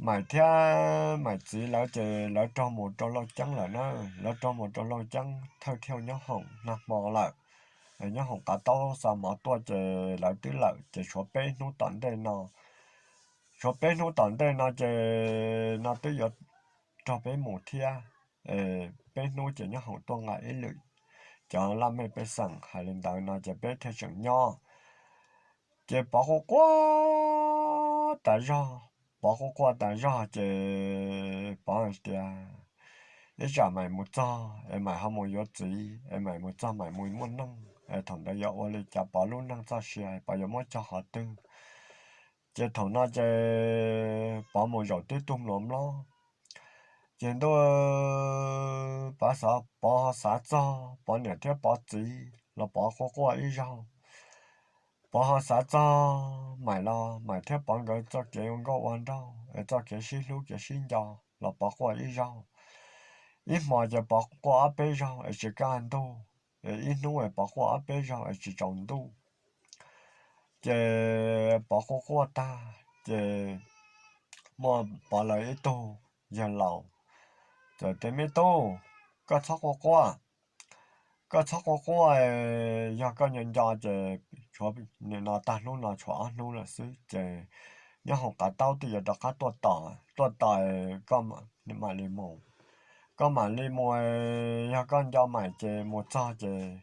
Maim thiab Maim txiv lawv ces lawv raug mus rau Looj Ceeb lawm na. Lawv raug mus rau Looj Ceeb thawj thiaj nyob hoom nag hmo lawm. Nyob hoom qav taub xa mov tuaj ces lawv twb lawm ces tshuav peb hnub tom ntej no. Tshuav peb hnub tom ntej no ces no twb yuav raug peb mus thiab. Peb hnub ces nyob hoom tuaj nqa ib lwm cov laj mej pej xeem hais li ntawd no ces peb thiaj tseem nyob. Ces Pov quaj quaj tas zog, Pov quaj quaj tas zog ces Pov hais tias ib tsam Maim mus txog es Maim ho mus yuav txiv es Maim mus txog Maim mus muaj neej es thaum ntawd yuav ua li cas Pov lub neej txoj sia Pov yuav muab cog qhov twg. Ces thaum no ces Pov mus zaum tib tug mluas mlob. Ces ntuj, Pov xav, Pov ho xav txog Pov niam thiab Pov txiv los Pov quaj quaj ib zaug. Pov ho xav txog Maim los Maim thiab Pov nkawd txoj kev ua nkauj ua nraug es txoj kev sib hlub kev sib nco los Pov quaj ib zaug. Ib hmos ces Pov quaj ob peb zaug es tsis kaj ntug, es ib hnub es Pov quaj ob peb zaug es tsis tsaus ntuj. Ces Pov quaj quaj tag ces muaj Pov lawv ib tug yawg laus txawm tias, Me tub, koj txhob quaj quaj, koj txhob quaj quaj, yog koj nco nco ces tshuav nim no tag hnub no tshuav ob hnub lawm xwb ces nyob hauv qav taub twb yuav rov qab tuaj tos, tuaj tos koj mam li mus. Koj mam li mus, yog koj nco Maim ces mus txog ces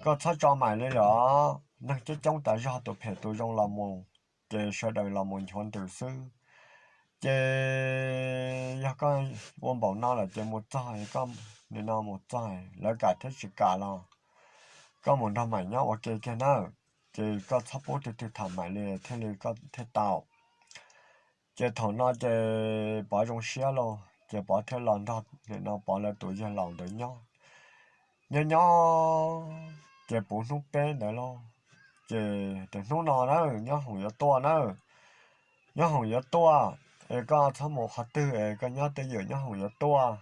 koj txhob tso Maim li lawm. Neeg coob coob tas zog, tus phem tus zoo los mus ces sawv daws los mus nchuav ntws xwb. Ces yog koj ua npaum no lawm ces mus txog, koj nim no mus txog lawv kam thiab tsis kam los koj mus nrog Maim nyob ua ke kiag nawb. Ces koj txhob pub twg twg tham Maim li thiaj li koj thiaj tau. Ces thaum no ces Pov zoo siab lauj, ces Pov thiaj los nrog nim no Pov lawv tus yawg laus ntawd nyob. Nyob nyob ces puv hnub peb ntawd lauj, ces tias, Hnub no na nyob hoom yuav tuaj na, nyob hoom yuav tuaj, es koj txhob mus qhov twg es koj nyob twj ywm, nyob hoom yuav tuaj.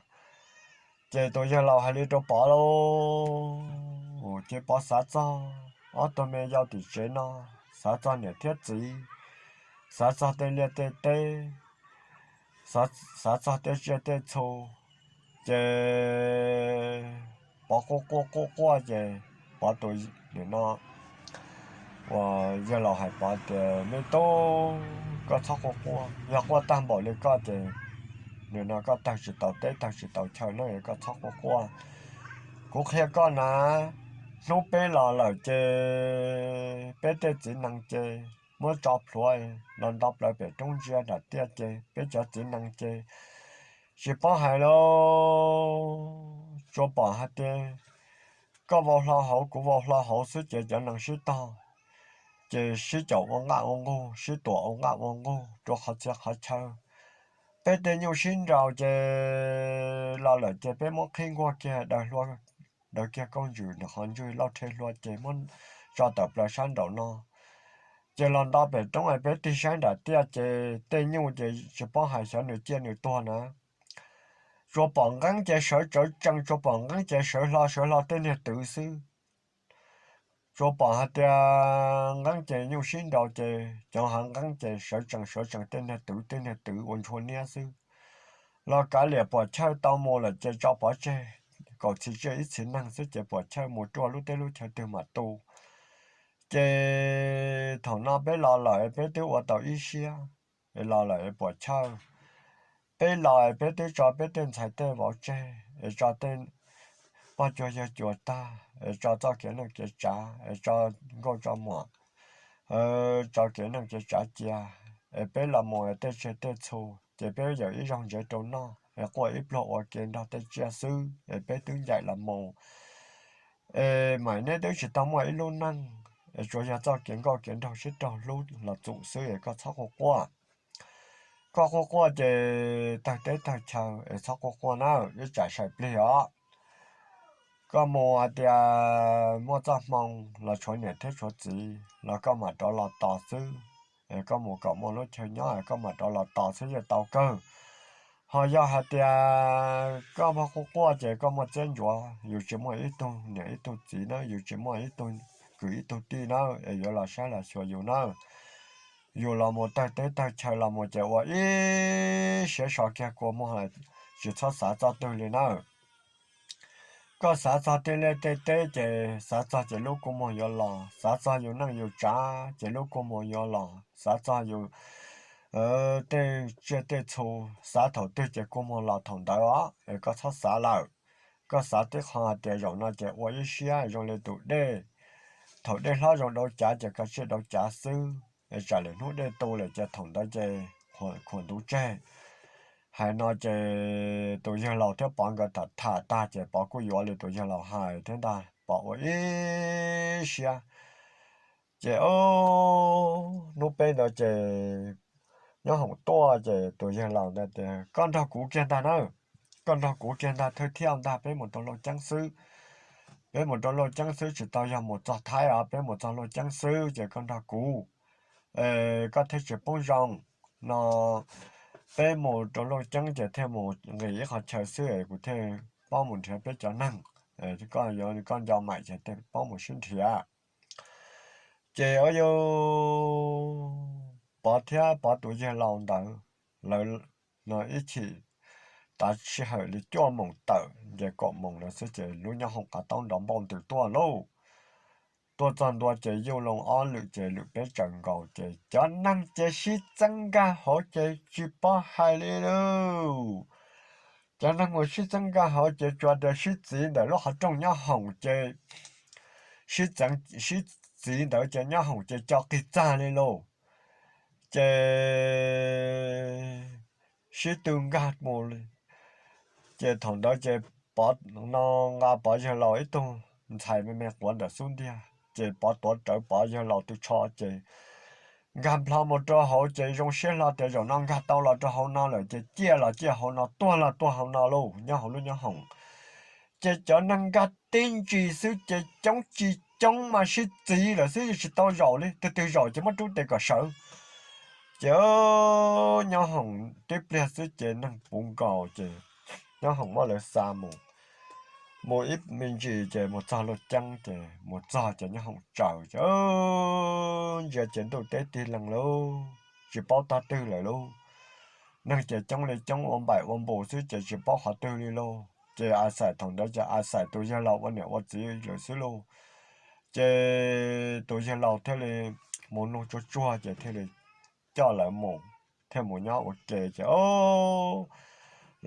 Ces tus yawg laus hais li rau Pov lauj, ces Pov xav txog ob tug me yau tim tsev no, xav txog niam thiab txiv, xav txog tej liaj tej teb, xav txog tej tsiaj tej txhu, ces Pov quaj quaj quaj quaj ces Pov tus nim no uas yawg laus hais Pov tias, Me tub, koj txhob quaj quaj, yog quaj tag npaum li koj ces nim no koj tawg tsis tau teb tawg tsis tau chaw na, koj txhob quaj quaj. Kuv qhia koj na, hnub peb los lawm ces peb tej txiv nees ces muab tso plhuav los nto plaws pem roob ntsia nram tiaj ces peb cov txiv nees ces tsis paub hais lauj, tsuas pom hais tias koj vau hlo hauv kuv vau hlo hauv xwb ces cov nees sib tog ces sib caum ua nqaj ua nqug, sib tuam ua nqaj ua nqug rau qhov txhia qhov chaw. Peb tej nyuj sib nraus ces los lawm ces peb muab qhib nkuaj kiag daws hlua, daws kiag kauj ntsws nram qhov ntswg lauj, rhe hlua ces muab tso tawm plaws sab nraum no. Ces los nto pem roob es peb tig saib nram tiaj ces tej nyuj ces tsis paub hais xyov nws ciaj nws tuag na, tsuas pom nqeeb ces sawv tsawv tsees, tsuas pom nqeeb ces sawv hlo sawv hlo tej niag twv xwb. Tsuas pom hais tias nqeeb ces nyuj sib nraus ces cov hav nqeeb ces sawv tsees sawv tsees tej niag twv tej niag twv ua ntshua niab xwb. Los kav liam, puam chawj tau mus lawm ces tso pov tseg, kaum txhiv tsiaj ib txhiv neeg xwb ces puam chawj mus ruaj lub teb lub chaw twg mam tu. Ces thaum no peb los lawm peb twb ua tau ib siab, los lawm puam chawj. Peb los peb twb tso peb tej ntxhais tej vauv tseg es tso tej poj cuag yawg cuas tag es tso txoj kev neej kev tsav es tso nkauj tso muam, tso kev neej kev tsav cia, es peb los mus tej tsiaj tej txhu ces peb yawm ib zaug ntsev rau noj es quaj ib pluag ua ke nrog tej tsiaj xwb es peb twb ncaim los mus. Es Maim neb twb tsis tau muaj ib lub neej es tsuas yog txoj kev nkauj kev nraug sib raug hlub los txum xwb es koj txhob quaj quaj. Koj quaj quaj ces tawg teb tawg chaw es txhob quaj quaj na, ib tsam sai plig os. Koj mus hais tias muaj txoj hmoo los tshuav niam thiab tshuav txiv los koj mam rov los tos xwb. Es koj mus kom muaj lub chaw nyob es koj mam rov los tos xwb yeej tau kawg. Ho yog hais tias koj quaj quaj ces koj muaj txiab ntsuav, yus tsis muaj ib tug niam ib tug txiv na, yus tsis muaj ib tug kwv ib tug tij na es yuav los saib los xyuas yus na. Yus los mus tawg teb tawg chaw los mus ces ua ib siab so kiag kua muag, tsis txhob xav txoj twg li na. Koj xav txog tej liaj tej teb ces xav txog ces lub kua muag yuav los, xav txog yus neej yus tsav ces lub kua muag yuav los, xav txog yus tej tsiaj tej txhu, xav thaum twg ces kua muag los thaum ntawd os, es koj txhob xav lawm. Koj xav tib qho hais tias zaum no ces ua ib siab zoo li tus dej, thaum dej hlob zoo dau cav ces koj tsiaj dau cav xwb, es tsam lwm hnub dej tu lawm ces thaum ntawd ces khuam ntuv tseg. Hais no ces tus yawg laus thiab Pov nkawd tham tham tag ces Pov kuj yuav li tus yawg laus hais thiab ntag, Pov ua ib siab. Ces hnub peb ntawd ces Nyob hoom tuaj ces tus yawg laus ntawd tias, Koj nrog kuv kiag ntag na, koj nrog kuv kiag ntag, thawj thiaj ntag, peb mus rau Lauj Ceeb xwb. Peb mus rau Lauj Ceeb xwb, tsis tau yog mus txog Thaib os, peb mus txog Lauj Ceeb xwb ces koj nrog kuv, koj thiaj tsis poob zoo no. Peb mus rau Lauj Ceeb ces thiaj mus nqis ib qhov chaw xwb, kuv thiaj paub mus nrhiav peb cov neeg. Koj yuav, koj nco Maim ces thiaj paub mus sib nrhiav. Ces ua li Pov thiab Pov tus yawg laus ntawd, lawv no ib chim tav sij hawm li cuaj moos tawm ces kaum moos lawm xwb ces lub nyob hoom qav taub nrov npauj ntws tuaj lauj. Tuaj txog ntua ces yuj loo ob lwm ces lwm peb tsaws nkaus ces cov neeg ces sib txeeb nkag hauv ces tsis paub hais li lauj. Cov neeg mus sib txeeb nkag hauv ces tsuas tias sib txiv ntawm lub qhov rooj nyob hoom ces sib txiv ntawd ces nyob hoom ces co qig txag li lauj. Ces sib tw nkag mus li. Ces thaum ntawd ces Pov no nqa Pov yawg laus ib tug ntxhais me me quav ntawm xub ntiag ces Pov tuav rawv Pov yawg laus tus tsho ces nkag nplho mus rau hauv ces zoo siab hlo tias zaum no nkag tau los rau hauv no lawm ces ciaj los ciaj hauv no, tuag los tuag hauv no lauj, nyob hauv lub nyob hoom. Ces cov neeg nkag tib ntsis xwb ces coob tsis coob mas sib txiv lawm xwb, tsis tau zaum li, tus twg zaum ces muab rub tes kom sawv. Ces nyob hoom tib pliag xwb ces neeg puv nkaus ces nyob hoom muab lawv xa mus. Mus ib me ntsis ces mus txog Lauj Ceeb ces mus txog ces nyob hoom tsaws ces ntsia ces ntuj teb tig lees lauj, tsis paub tog twg lawm lauj. Neeg ces coob li coob ua npaim ua npus xwb ces tsis paub qhov twg li lauj. Ces a xais thaum ntawd ces a xais tus yawg laus ua niam ua txiv lawm xwb lauj. Ces tus yawg laus thiaj li mus nug tsuag tsuag ces thiaj li coj lawv mus, thiaj mus nyob ua ke ces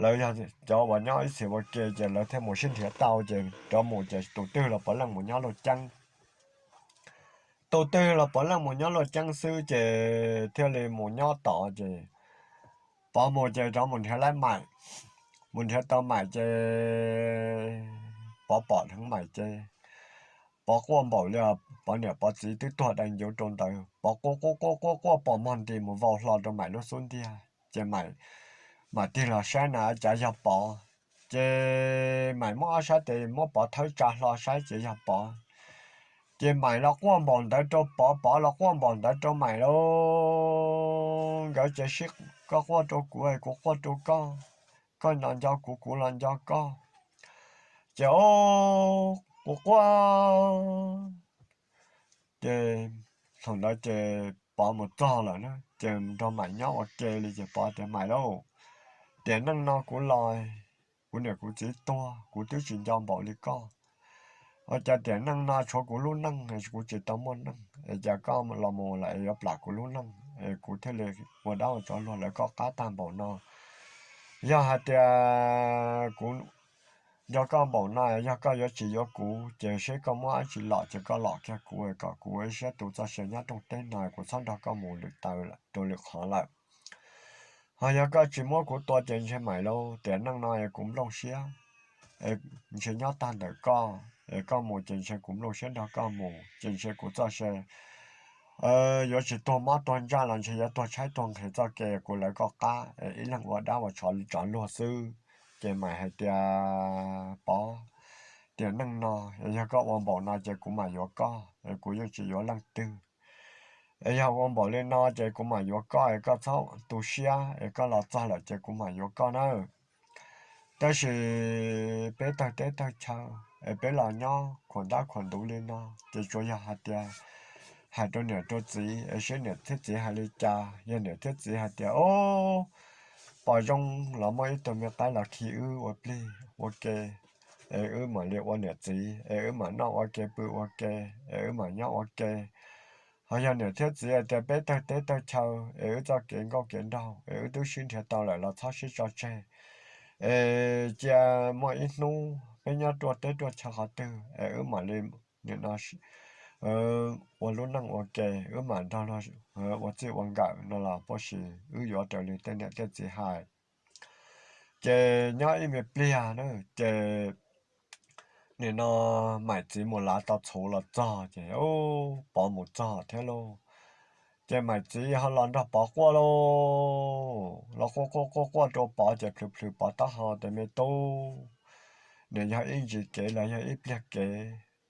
lawv yog cov uas nyob ib txhis ua ke ces lawv thiaj mus sib nrhiav tau ces rov mus ces tus twg los puav leej mus nyob Lauj Ceeb. Tus twg los puav leej mus nyob Lauj Ceeb xwb ces thiaj li mus nyob tod ces Pov mus ces rov mus nrhiav laib Maim. Mus nrhiav tau Maim ces Pov pom dheev Maim ces Pov quaj npaum li Pov niam Pov txiv twb tuag dai ncuv rau ntawd, Pov quaj quaj quaj quaj quaj pom mog nti mus vau hlo rau Maim lub xub ntiag ces Maim mam tig los saib na cas yog Pov. Ces Maim muab ob sab tes muab Pov thawb tsa hlo saib ces yog Pov. Ces Maim los quaj npaum ntawd rau Pov, Pov los quaj npaum ntawd rau Maim lauj. Nkawd ces sib, koj quaj rau kuv, kuv quaj rau koj, koj los nco kuv, kuv los nco koj. Ces o, kuv quaj. Ces thaum ntawd ces Pov mus txog lawm na ces nrog Maim nyob ua ke li ces Pov tias Maim lauj, tiam neej no kuv los, kuv niam kuv txiv tuag kuv twb tsis nco npaum li koj. Ua cas tiam neej no tshuav kuv lub neej es kuv tsis tau muaj neej es cas koj los mus lawm es yuav plam kuv lub neej es kuv thiaj li ua dab ua tsov luag lawv koj qab tag npaum no. Yog hais tias kuv nco koj npaum no, yog koj yuav tsis yuav kuv ces seb koj muab dab tsi lom ces koj lom kiag kuv kom kuv ua ib siab tu txoj sia nyob rooj teb no, kuv txhob nrog koj mus lwm taw rau lwm qhov lawm. Ho yog koj tsis muab kuv tua ces ntshe Maim lauj, tiam neej no es kuv nplooj siab, ntshe nyob tag ntawm koj es koj mus ces ntshe kuv nplooj siab nrog koj mus ces ntshe kuv txoj sia yuav tsis tuag mob tuag ntsaj los ntshe yuav tuag tshaib tuag nqhis txoj kev kuv lawv koj qab es ib leeg ua dab ua tsov luag xwb. Ces Maim hais tias Pov, tiam neej no yog koj ua npaum no ces kuv mam yuav koj es kuv yeej tsis yuav leej twg. Es yog ua npaum li no ces kuv mam yuav koj es koj txhob tu siab es koj los txog lawm ces kuv mam yuav koj nawb. Tab sis peb tawg teb tawg chaw es peb los nyob khuam ntab khuam ntuv li no ces tsuas yog hais tias hais rau niam rau txiv es seb niam thiab txiv hais li cas. Yog niam thiab txiv hais tias o, pom zoo los muaj ib tug me qaib los khi wb ua plig ua ke es wb mam li ua niam txiv es wb mam noj ua ke pw ua ke es wb mam nyob ua ke. Ho yog niam thiab txiv hais tias peb tawg teb tawg chaw es wb txoj kev nkauj kev nraug es wb twb sib nrhiav tau lawm los txhob sib tso tseg es cia muaj ib hnub peb nyob ruaj teb ruaj chaw qhov twg es wb mam li nim no ua lub neej ua ke, wb mam nrog luag ua txij ua nkawm no los puab sis wb yuav raws li tej niam tej txiv hais. Ces nyob ib me pliag na ces nim no Maim txiv mus lav tau txhuv los txog ces Pov mus txog thiab lauj. Ces Maiv txiv ho los nrog Pov quaj lauj, los quaj quaj quaj quaj rau Pov ces plhws plhws Pov taub hau tias, Me tub, nws yog ib ntsis kev los yog ib pliag kev,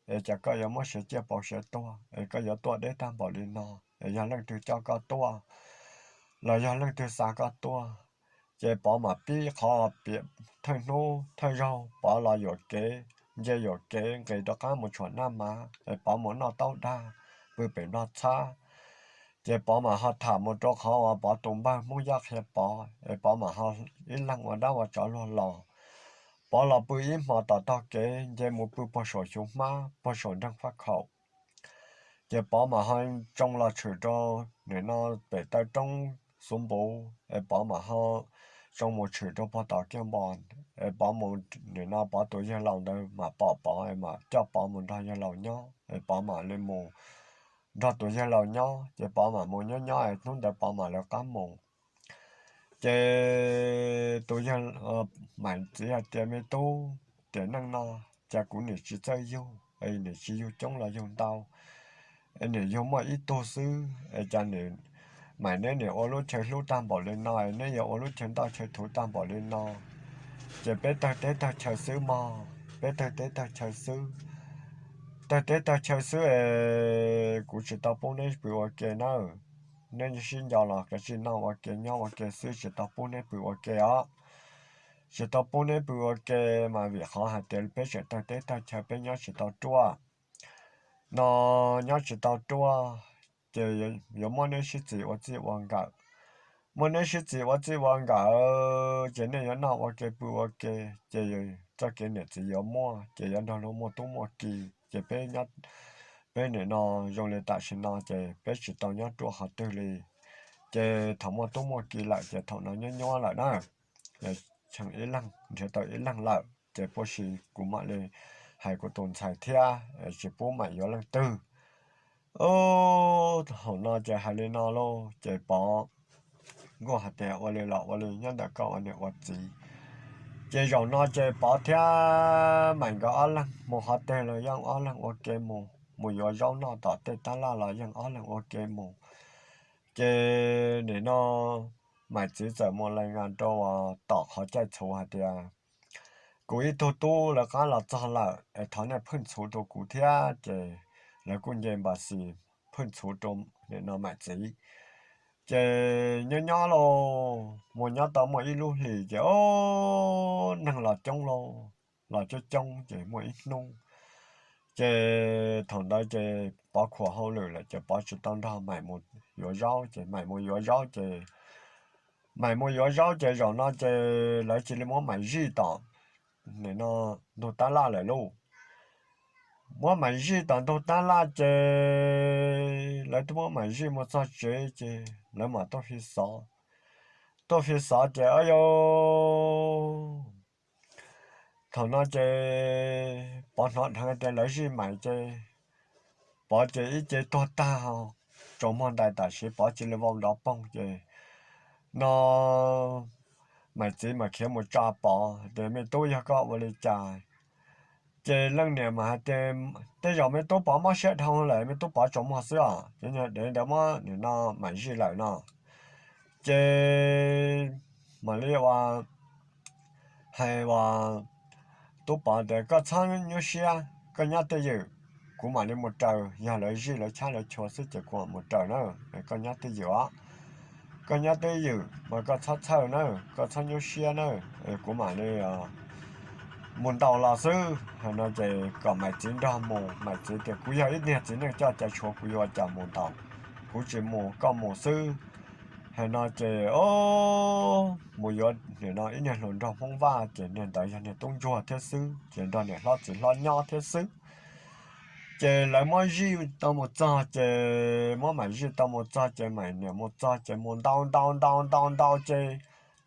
es cas koj yuav muab siav ciaj pauv siav tuag, es koj yuav tuaj deb tag npaum li no, es yog leej twg coj koj tuaj los yog leej twg xa koj tuaj? Ces Pov mam pib qhov piav thawj hnub thawj zaug Pov los yuam kev, nce yuam kev nqis rov qab mus tshuam Naj Mav, es Pov mus noj taub dag pw pem Nplog txhab. Ces Pov mam ho tham mus rau qhov uas Pov tus npawg Hmoob Yaj qhia Pov, es Pov mam ho ib leeg ua dab ua tsov luag los. Pov los pw ib hmo tom taug kev nce mus pw puag saum Xyuv Hmab puag saum nreeg Faj Khaum. Ces Pov mam ho tsoo los tshwm rau nim no pem taw roob Xuv Npuv, es Pov mam ho tsoo mus tshwm rau puag tom Kiaj Npo, es Pov mus nim no Pov tus yawg laus ntawd mam pom Pov es mam coj Pov mus nrog yawg laus nyob, es Pov mam li mus nrog tus yawg laus nyob, ces Pov mam mus nyob nyob es hnub ntawd Pov mam lawv qab mus. Ces tus yawg, Maiv txiv hais tias, Me tub, tiam neej no cas kuv nim tsis txawj yug, es nim tsis yug coob los yug ntau, es nim yug muaj ib tug xwb, es cas nim, Maiv neb nim ua lub chaw hlub tag npaum li no, es neb yuav ua lub chaw ntoj chaw thuv tag npaum li no, ces peb tawg teb tawg chaw xwb mog, peb tawg teb tawg chaw xwb. Tawg teb tawg chaw xwb es kuv tsis tau pub neb pw ua ke nawb. Neb sib nco los kav tsij noj ua ke nyob ua ke xwb, tsis tau pub neb pw ua ke os. Tsis tau pub neb pw ua ke mas vim qhov hais tias peb tseem tawg teb tawg chaw peb nyob tsis tau ruaj no, nyob tsis tau ruaj, ces yuav muab neb sib txis ua txij ua nkawm. Muab neb sib txis ua txij ua nkawm ces nej yuav noj ua ke pw ua ke, ces txoj kev niam txiv yuav muaj, ces yuav nrog luag muaj tub muaj ki, ces peb, peb nim no zoo li tam sim no ces peb tsis tau nyob ruaj qhov twg li. Ces thaum muaj tub muaj ki lawm ces thaum no nyob nyob lawm na, cheem ib leeg nrhiav tau ib leeg lawm ces puas si kuv mam li hais kuv tus ntxhais thiab, tsis pub Maiv yuav leej twg. Thaum no ces hais li no lauj, ces Pov kuj hais tias, Ua li los ua li, nyob ntawm koj ua niam ua txiv. Ces zaum no ces Pov thiab Maiv nkawd ob leeg mus qhov twg los yeej ob leeg ua ke mus, mus yuav zaub noj tom tej tab laj los yeej ob leeg ua ke mus. Ces nim no Maiv txiv txawm mus lais nas rau tom qhov caij txhuv hais tias, Kuv ib tug tub lawv qab los txog lawm es thov nej phwj ntxhuv rau kuv thiab. Ces lawv kuj nce npas xis phwj ntxhuv rau nim no Maiv txiv. Ces nyob nyob lauj, mus nyob tau muaj ib lub hlis ces o, neeg los coob lauj, los coob coob ces muaj ib hnub ces thaum ntawd ces Pov khuam hauj lwm lawm ces Pov tsis tau nrog Maiv mus yuav zaub ces Maiv mus yuav zaub ces, Maiv mus yuav zaub ces zaum no ces lawv cia li muab Maiv zij tom nim no ntug tab laj lawm lauj. Muab Maiv zij tom ntug tab laj ces lawv twb muab Maiv zij mus txog tsev ces lawv mam tuaj fi xov. Tuaj fi xov ces o yau, thaum no ces Pov hnov dheev tias lawv zij Maiv ces Pov ces ib ce tuag tag, tsaus muag ntais tam sim Pov cia li vau nrov poog ces no Maiv txiv mas khiav mus tsa Pov tias, Me tub, yog koj ua li cas? Ces leej niam mas hais tias, Tej zaum me tub Pov mob siab dhau lawm, me tub Pov tsaus muag xwb os. Ces niag dev ntawd muab nim no Maiv zij lawm no. Ces mam li ua, hais ua tub Pov tias, Koj txhob nyuaj siab, koj nyob twj ywm, kuv mam li mus raws. Yog lawv zij lawv chab lawv chua xwb ces kuv mam mus raws na. Koj nyob twj ywm os, koj nyob twj ywm mas koj txhob txhawj na, koj txhob nyuaj siab na, kuv mam li mus ntaus los xwb. Hais no ces kom Maiv txiv nrog mus. Maiv txiv tias, Kuv yog ib niag txiv neej coj cai tshuav, kuv yuav ua cas mus ntaus, kuv tsis mus koj mus xwb. Hais no ces o, mus yuav nim no ib niag hluas nraug Hmoob Vaj ces niag ntawd yog niag tub ntsuag thiab xwb ces nrog niam hlob txiv hlob nyob thiab xwb. Ces lawv muab zij tau mus txog ces muab Maiv zij tau mus txog ces Maiv niam mus txog ces mus ntaus ntaus ntaus ntaus ntaus ces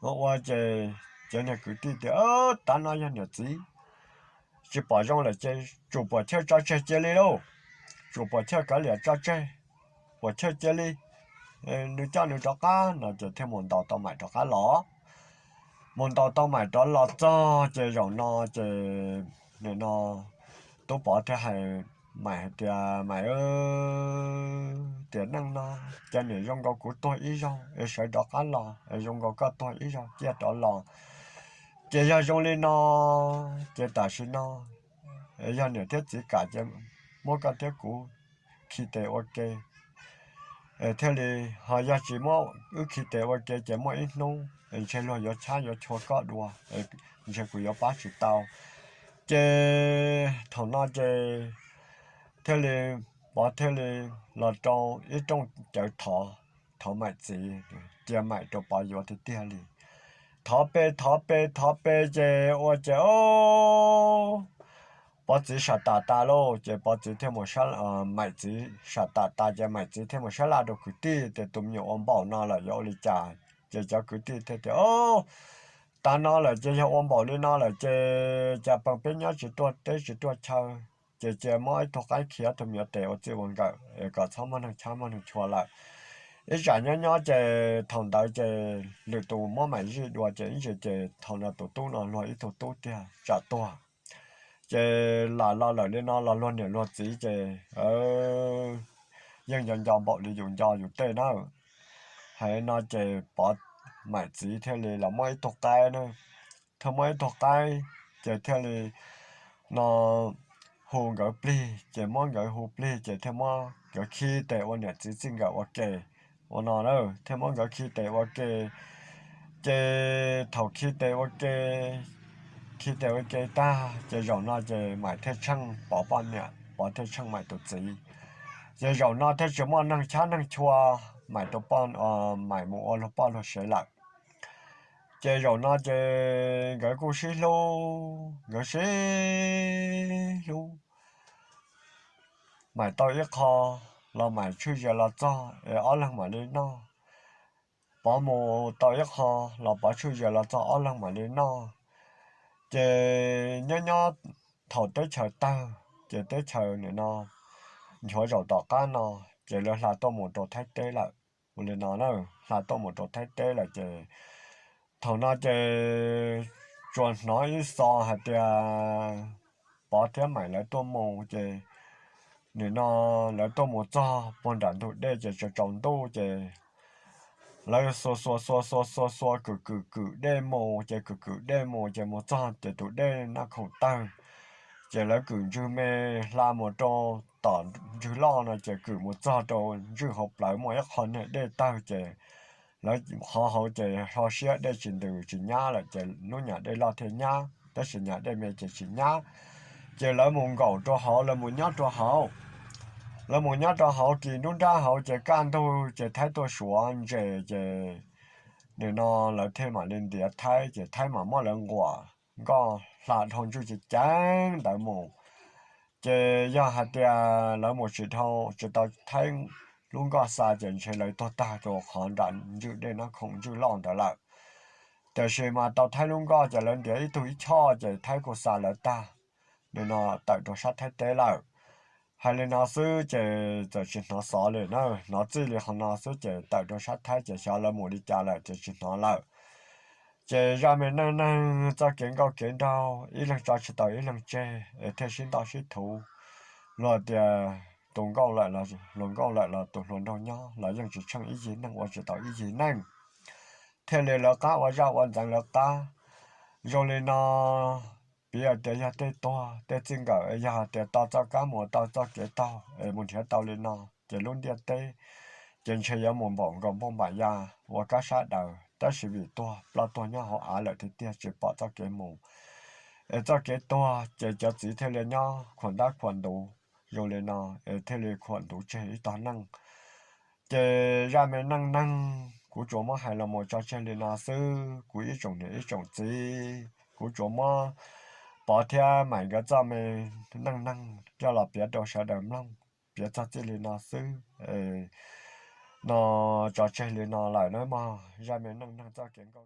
ua ces cov niag kwv tij tias, Tav no yog niam txiv tsis pom zoo lawm ces tsum Puam Chawj tso tseg cia li lauj, tsum Puam Chawj kav liam tso tseg, Puam Chawj cia li, nws coj nws rov qab no ces thiaj mus ntaus tau Maiv rov qab los. Mus ntaus tau Maiv rov los txog ces zaum no ces nim no tub Pov thiaj hais Maim hais tias, Maim, tiam neej no ces niam zoo nkaus kuv tuag ib zaug es sawv rov qab los, zoo nkaus koj tuag ib zaug ciaj rov los, ces yog zoo li no ces tam sim no yog niam thiab txiv kam ces muab koj thiab kuv khi tes ua ke thiaj li, ho yog tsis muab wb khi tes ua ke ces muaj ib hnub ntshe luag yuav chab yuav chua koj dua, ntshe kuv yuav pab tsis tau. Ces thaum no ces thiaj li, Pov thiaj li los rau ib rooj cawv thov, thov Maim txiv, cia Maim rau Pov yuav tiag tiag li. Thov pe thov pe thov pe ces ua ces Pov txiv sam tas tas lauj, ces Pov txiv thiaj mus, Maim txiv sam tas tas ces Maim txiv thiaj mus sab laj rau kwv tij tias tus me nyuam ua npaum no lawm yuav ua li cas. Ces cov kwv tij thiaj tias, Tav no lawm ces yog ua npaum li no lawm ces cas peb nyob tsis tuaj teb tsis tuaj chaw, ces cia muab ib tug qaib khiav tus me nyuam tes ua txij ua nkawm es kom txhob muaj neeg chab muaj neeg chua lawm. Ib tsam nyob nyob ces thaum ntawd ces lwm tus muab Maim zij dua ces ib ntsis ces thaum no tus tub no luag ib tug tub tiag tsam tuag. Ces lam los lawm li no los luag niam luag txiv ces yeej nco nco npaum li yus nco yus tej nawb. Hais li no ces Pov, Maim txiv thiaj li los muab ib tug qaib na, thiaj muab ib tug qaib, ces thiaj li no hu nkawd plig, ces muab nkawd hu plig ces thiaj muab nkawd khi tes ua niam txiv txij nkawm ua ke. Ua no na, thiaj muab nkawd khi tes ua ke. Ces thaum khi tes ua ke, khi tes ua ke tag ces zaum no ces Maim thiaj tsheej Pov poj niam, Pov thiaj tsheej Maim tus txiv. Ces zaum no thiaj tsis muaj neeg chab neeg chua Maim rau poj, Maim mus ua luag poj luag sev lawm. Ces zaum no ces nkawd kuj sib hlub, nkawd sib hlub. Maim tau ib qho los Maim tswj zias los txog es ob leeg mam li noj. Pov mus tau ib qho los Pov tswj zias los txog ob leeg mam li noj. Ces nyob nyob thaum teb chaws tawg ces teb chaws nim no nchuav zaum tom qab no ces lawv hla tuaj mus rau Thaib teb lawm. Ua li no na, hla tuaj mus rau Thaib teb lawm ces thaum no ces tsuas hnov ib xo hais tias Pov thiab Maim lawv tuaj mus ces nim no lawv tuaj mus txog puag nram ntug dej ces tsaus tsaus ntuj ces lawv xuas xuas xuas xuas xuas xuas kwm kwm kwm dej mus ces kwm kwm dej mus ces mus txog ces tus dej Naj Khoom tawg. Ces lawv kwm ntswg me hla mus rau tom ntswg loj no ces kwm mus txog rau ntswj hauv plawv muaj ib qho niag dej tawg ces lawv qhov hauv ces ho siab dej tsis ntws tsis nyab lawm ces lub nyam dej loj thiaj nyab tab sis nyam dej me ces tsis nyab. Ces lawv mus nkaum rau hauv, lawv mus nyob rau hauv. Lawv mus nyob rau hauv kis nruab nrab hauv ces kaj ntug ces Thaib tuaj suav ntses ces nim no lawv thiaj mam li ntiav Thaib ces Thaib mam muab lawv nquam nkoj hla dhau ntswj ceev ceev ntawd mus. Ces yog hais tias lawv mus tsis dhau tsis tau Thaib lub nkoj xa ces ntshe lawv tuag tag rau qhov nram ntswj dej Naj Khoom ntswj loj ntawd lawm. Tiam sis mas tau Thaib lub nkoj ces lawv ntiav ib tug ib choj ces Thaib kuj xa lawv tag, nim no tawm rau sab Thaib teb lawm. Hais li no xwb ces txawm tsis hnov xov li na, hnov txij li qhov no xwb ces tawm rau sab Thaib ces xyov lawv mus li cas lawm ces tsis hnov lawm. Ces zaj me neej neeg txoj kev nkauj kev nraug ib leeg tso tsis tau ib leeg tseg es thiaj sib ntaj sib thuv. Luag tias tus nkauj lawm los hluas nkauj lawm los tus hluas nraug nyob los yeej tsis tsheej ib yig neej ua tsis tau ib yig neej, thiaj li lawv qab ua zaj ua ntxeev lawv qab. Zoo li no, piv hais tias yog tej tuag tej txij nkawm yog hais tias tau txoj kab mus tau txoj kev taug es mus nrhiav tau li no ces lub ntiaj teb ces ntshe yuav mus npaum nkaus npauj npaum ya ua kab sab daws tab sis vim tuag ploj tuag nyob hauv av lawm tiag tiag tsis pom txoj kev mus. Es txoj kev tuag ces cov txiv thiaj li nyob khuam ntab khuam ntuv zoo li no es thiaj li khuam ntuv tseg ib tog neej. Ces zaj me neej neeg kuv tsuas muab hais los mus tso tseg li no xwb. Kuv ib tsoom niam ib tsoom txiv, kuv tsuas muab Pov thiab Maim nkawd txoj me neej neeg coj los piav rau sawv daws mloog, piav txog txij li no xwb. No tso tseg li no lawm na mog, zaj me neej neeg txoj kev nkauj